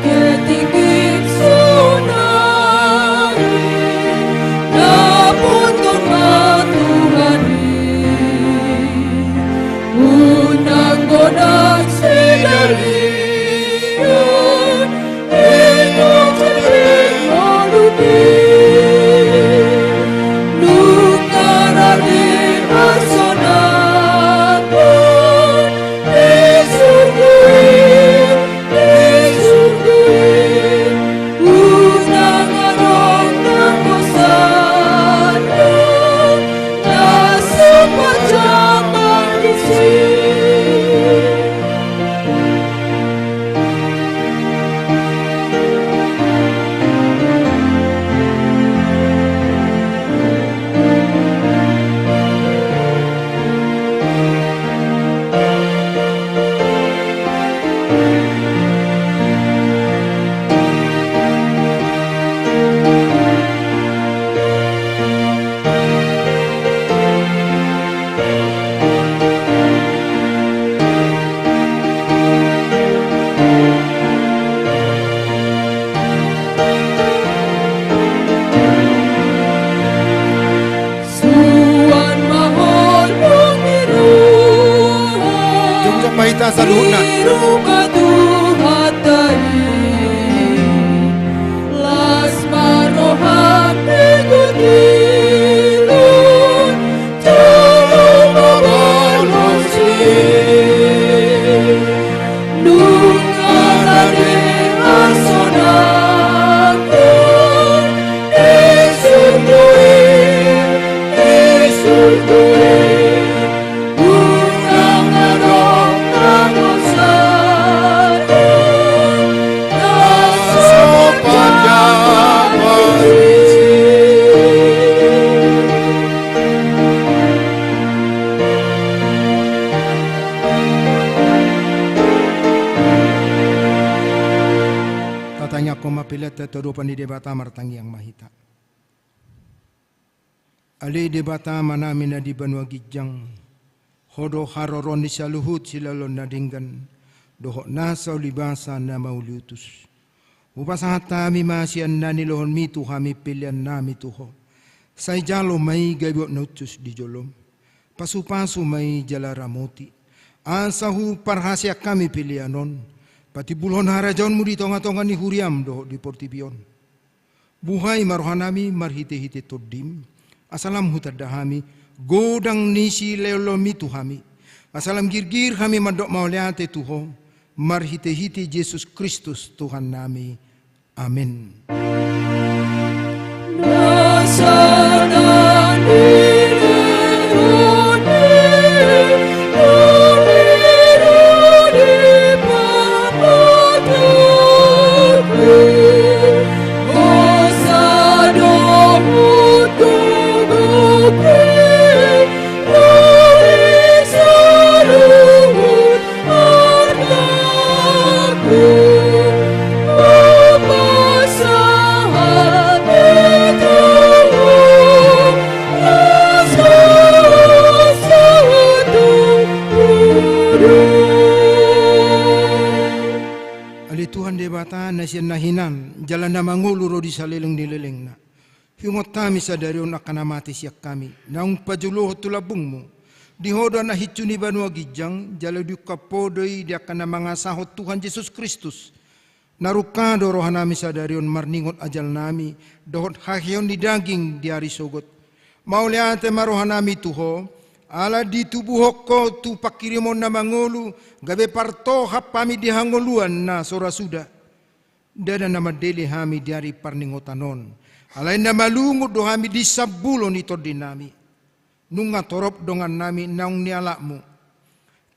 Pangketingkit sonari, dapotan ma Tuhan i, unang godang sidalian, ingkon sipir ngolu i. Nunga rade hasonangan di surgo i, di surgo i. Unang adong nang sada na so pajam marisi. Suan ma holong ni roha. Jongjong ma hita saluhutna. Di roha Tuhanta i. Las ma roham di tingki on, jala mambahen i. Nunga rade hasonangan di surgo i, di surgo i. Unang adong nang sada na so pajam marisi. Tatangiangkon ma pelean ta tu adopan ni Debata, martangiang ma hita. Ale Debata Amanami na di banua ginjang, Ho do haroroan ni saluhut silehon na denggan. dohot nasa ulibasa na mauliutus. Hupasahat hami ma sian na nilehonmi tu hami peleannami tu Ho. Sai jalo ma i gabe uap na uncus di jolom. Pasupasu ma i jala ramoti, asa huparhaseang hami pelean on patimbulhon harajaonmu di tongatonga ni huriam dohot di portibi on. Buhai ma rohanami marhitehite Tondim, asa lam hutanda hami godang ni silehonlehonmi tu hami, asa lam girgir hami mandok mauliate tu Ho, marhitehite Jesus Kristus Tuhannami. Amen. Ale Tuhan Debata, na sian na hinan jala na mangolu ro di saleleng ni lelengna. Huingot hami sadari on angka na mate sian hami, naung pajulohon tu lambungmu. Di Ho do na hinsu ni banua ginjang, jala diungkap Ho do i di angka na mangasahon Tuhan Jesus Kristus. Na rungka do rohanami sadari on marningot ajalnami dohot haheheon ni daging di ari sogot. Mauliate ma rohanami tu Ho, ala ditubuhon Ho tu pangkirimon na mangolu, gabe partohap hami di hangoluan na so ra suda. Ndada na mandele hami di ari parningotan on, alai na malungun do hami di sambulo ni tondinami. Nunga torop dongannami naung nialapmu.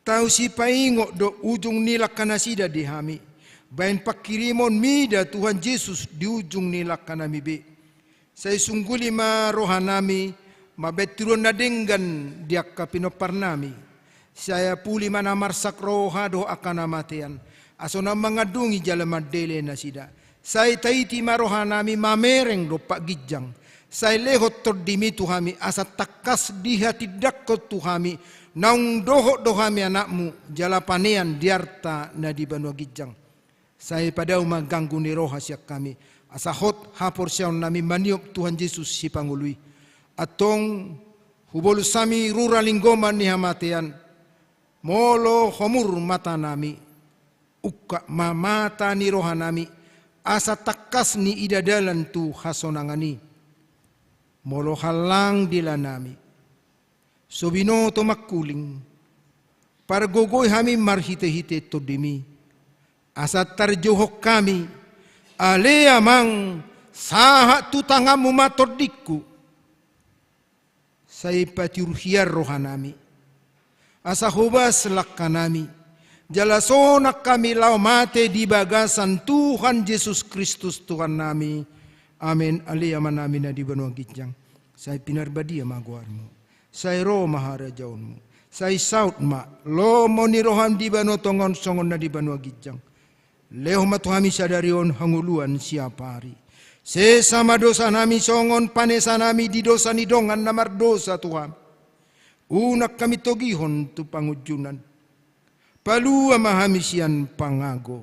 Tau sipaingot do ujung ni langkanasida di hami, baen pangkirimon mida Tuhan Jesus di ujung ni langkanami be. Sai sungguli ma rohanami mambaen tiruan na denggan di angka pinomparnami. Sai apuli ma na marsak roha dohot angka na matean, asa unang mangandungi jala mandele nasida. Sai taiti ma rohanami mamereng dompak ginjang. Sai lehon Tondimi tu hami asa tangkas dihatindangkon tu hami, naung dohot do hami anakmu jala panean di arta na di banua ginjang. Sai padao ma ganggu ni roha sian hami, asa hot haporseaonnami maniop Tuhan Jesus Sipangolu i. Antong hubolus hami rura linggoman ni hamatean, molo homur matanami, ungkap ma mata ni rohanami, asa tangkas niida dalan tu hasonangan i. Molo hallang dilanami so binoto mangkuling, pargogoi hami marhitehite Tondimi, asa tarjouhon hami, ale Amang, sahat tu tanganmu ma tondingku. Sai patiur hian rohanami, asa hobas langkanami, jala sonang hami laho mate di bagasan Tuhan Jesus Kristus Tuhannami. Amen. Ale Amanami na di banua ginjang, sai pinarbadia ma goarmu. Sai ro ma harajaonmu. Sai saut ma lomo ni roham di banua tonga on songon na di banua ginjang. Lehon ma tu hami sadari on hangoluan siapari. Sesa ma dosanami songon panesanami di dosa ni dongan na mardosa tu hami. Unang hami togihon tu pangunjunan. Palua ma hami sian pangago.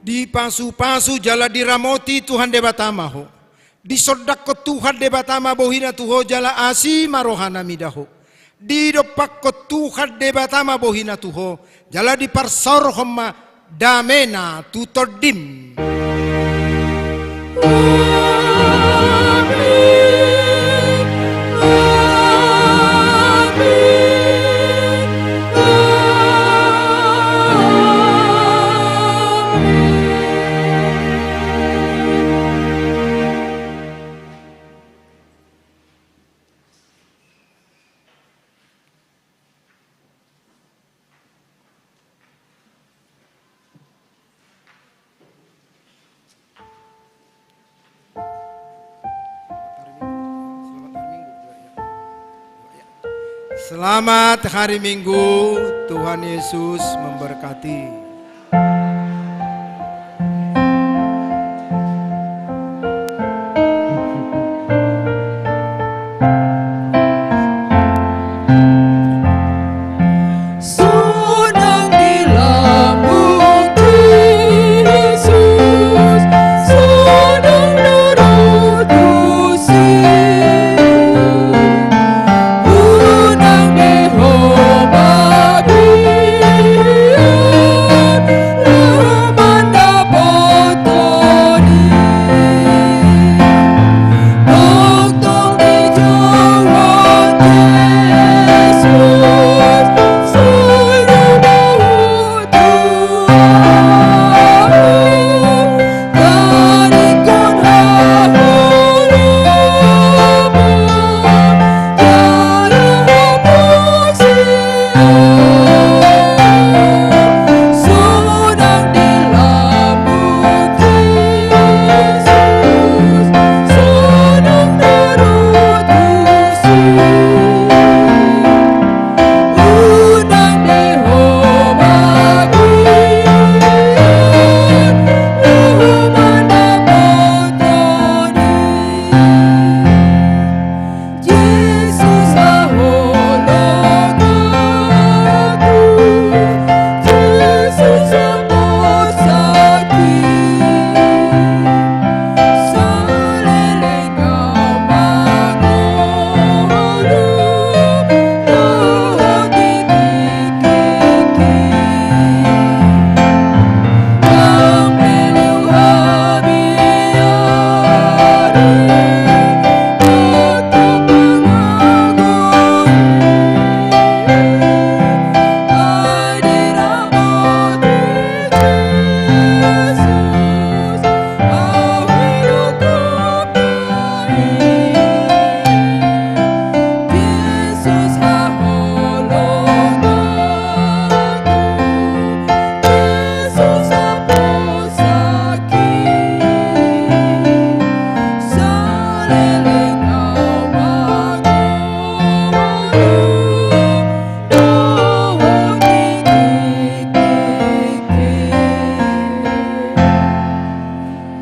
Dipasupasu jala diramoti Tuhan Debata ma ho. Disondangkon Tuhan Debata ma bohina tu ho jala asi ma rohana mida ho. Didompakkon Tuhan Debata ma bohina tu ho jala diparsaorhon ma damena tu tondim. Selamat hari Minggu, Tuhan Yesus memberkati.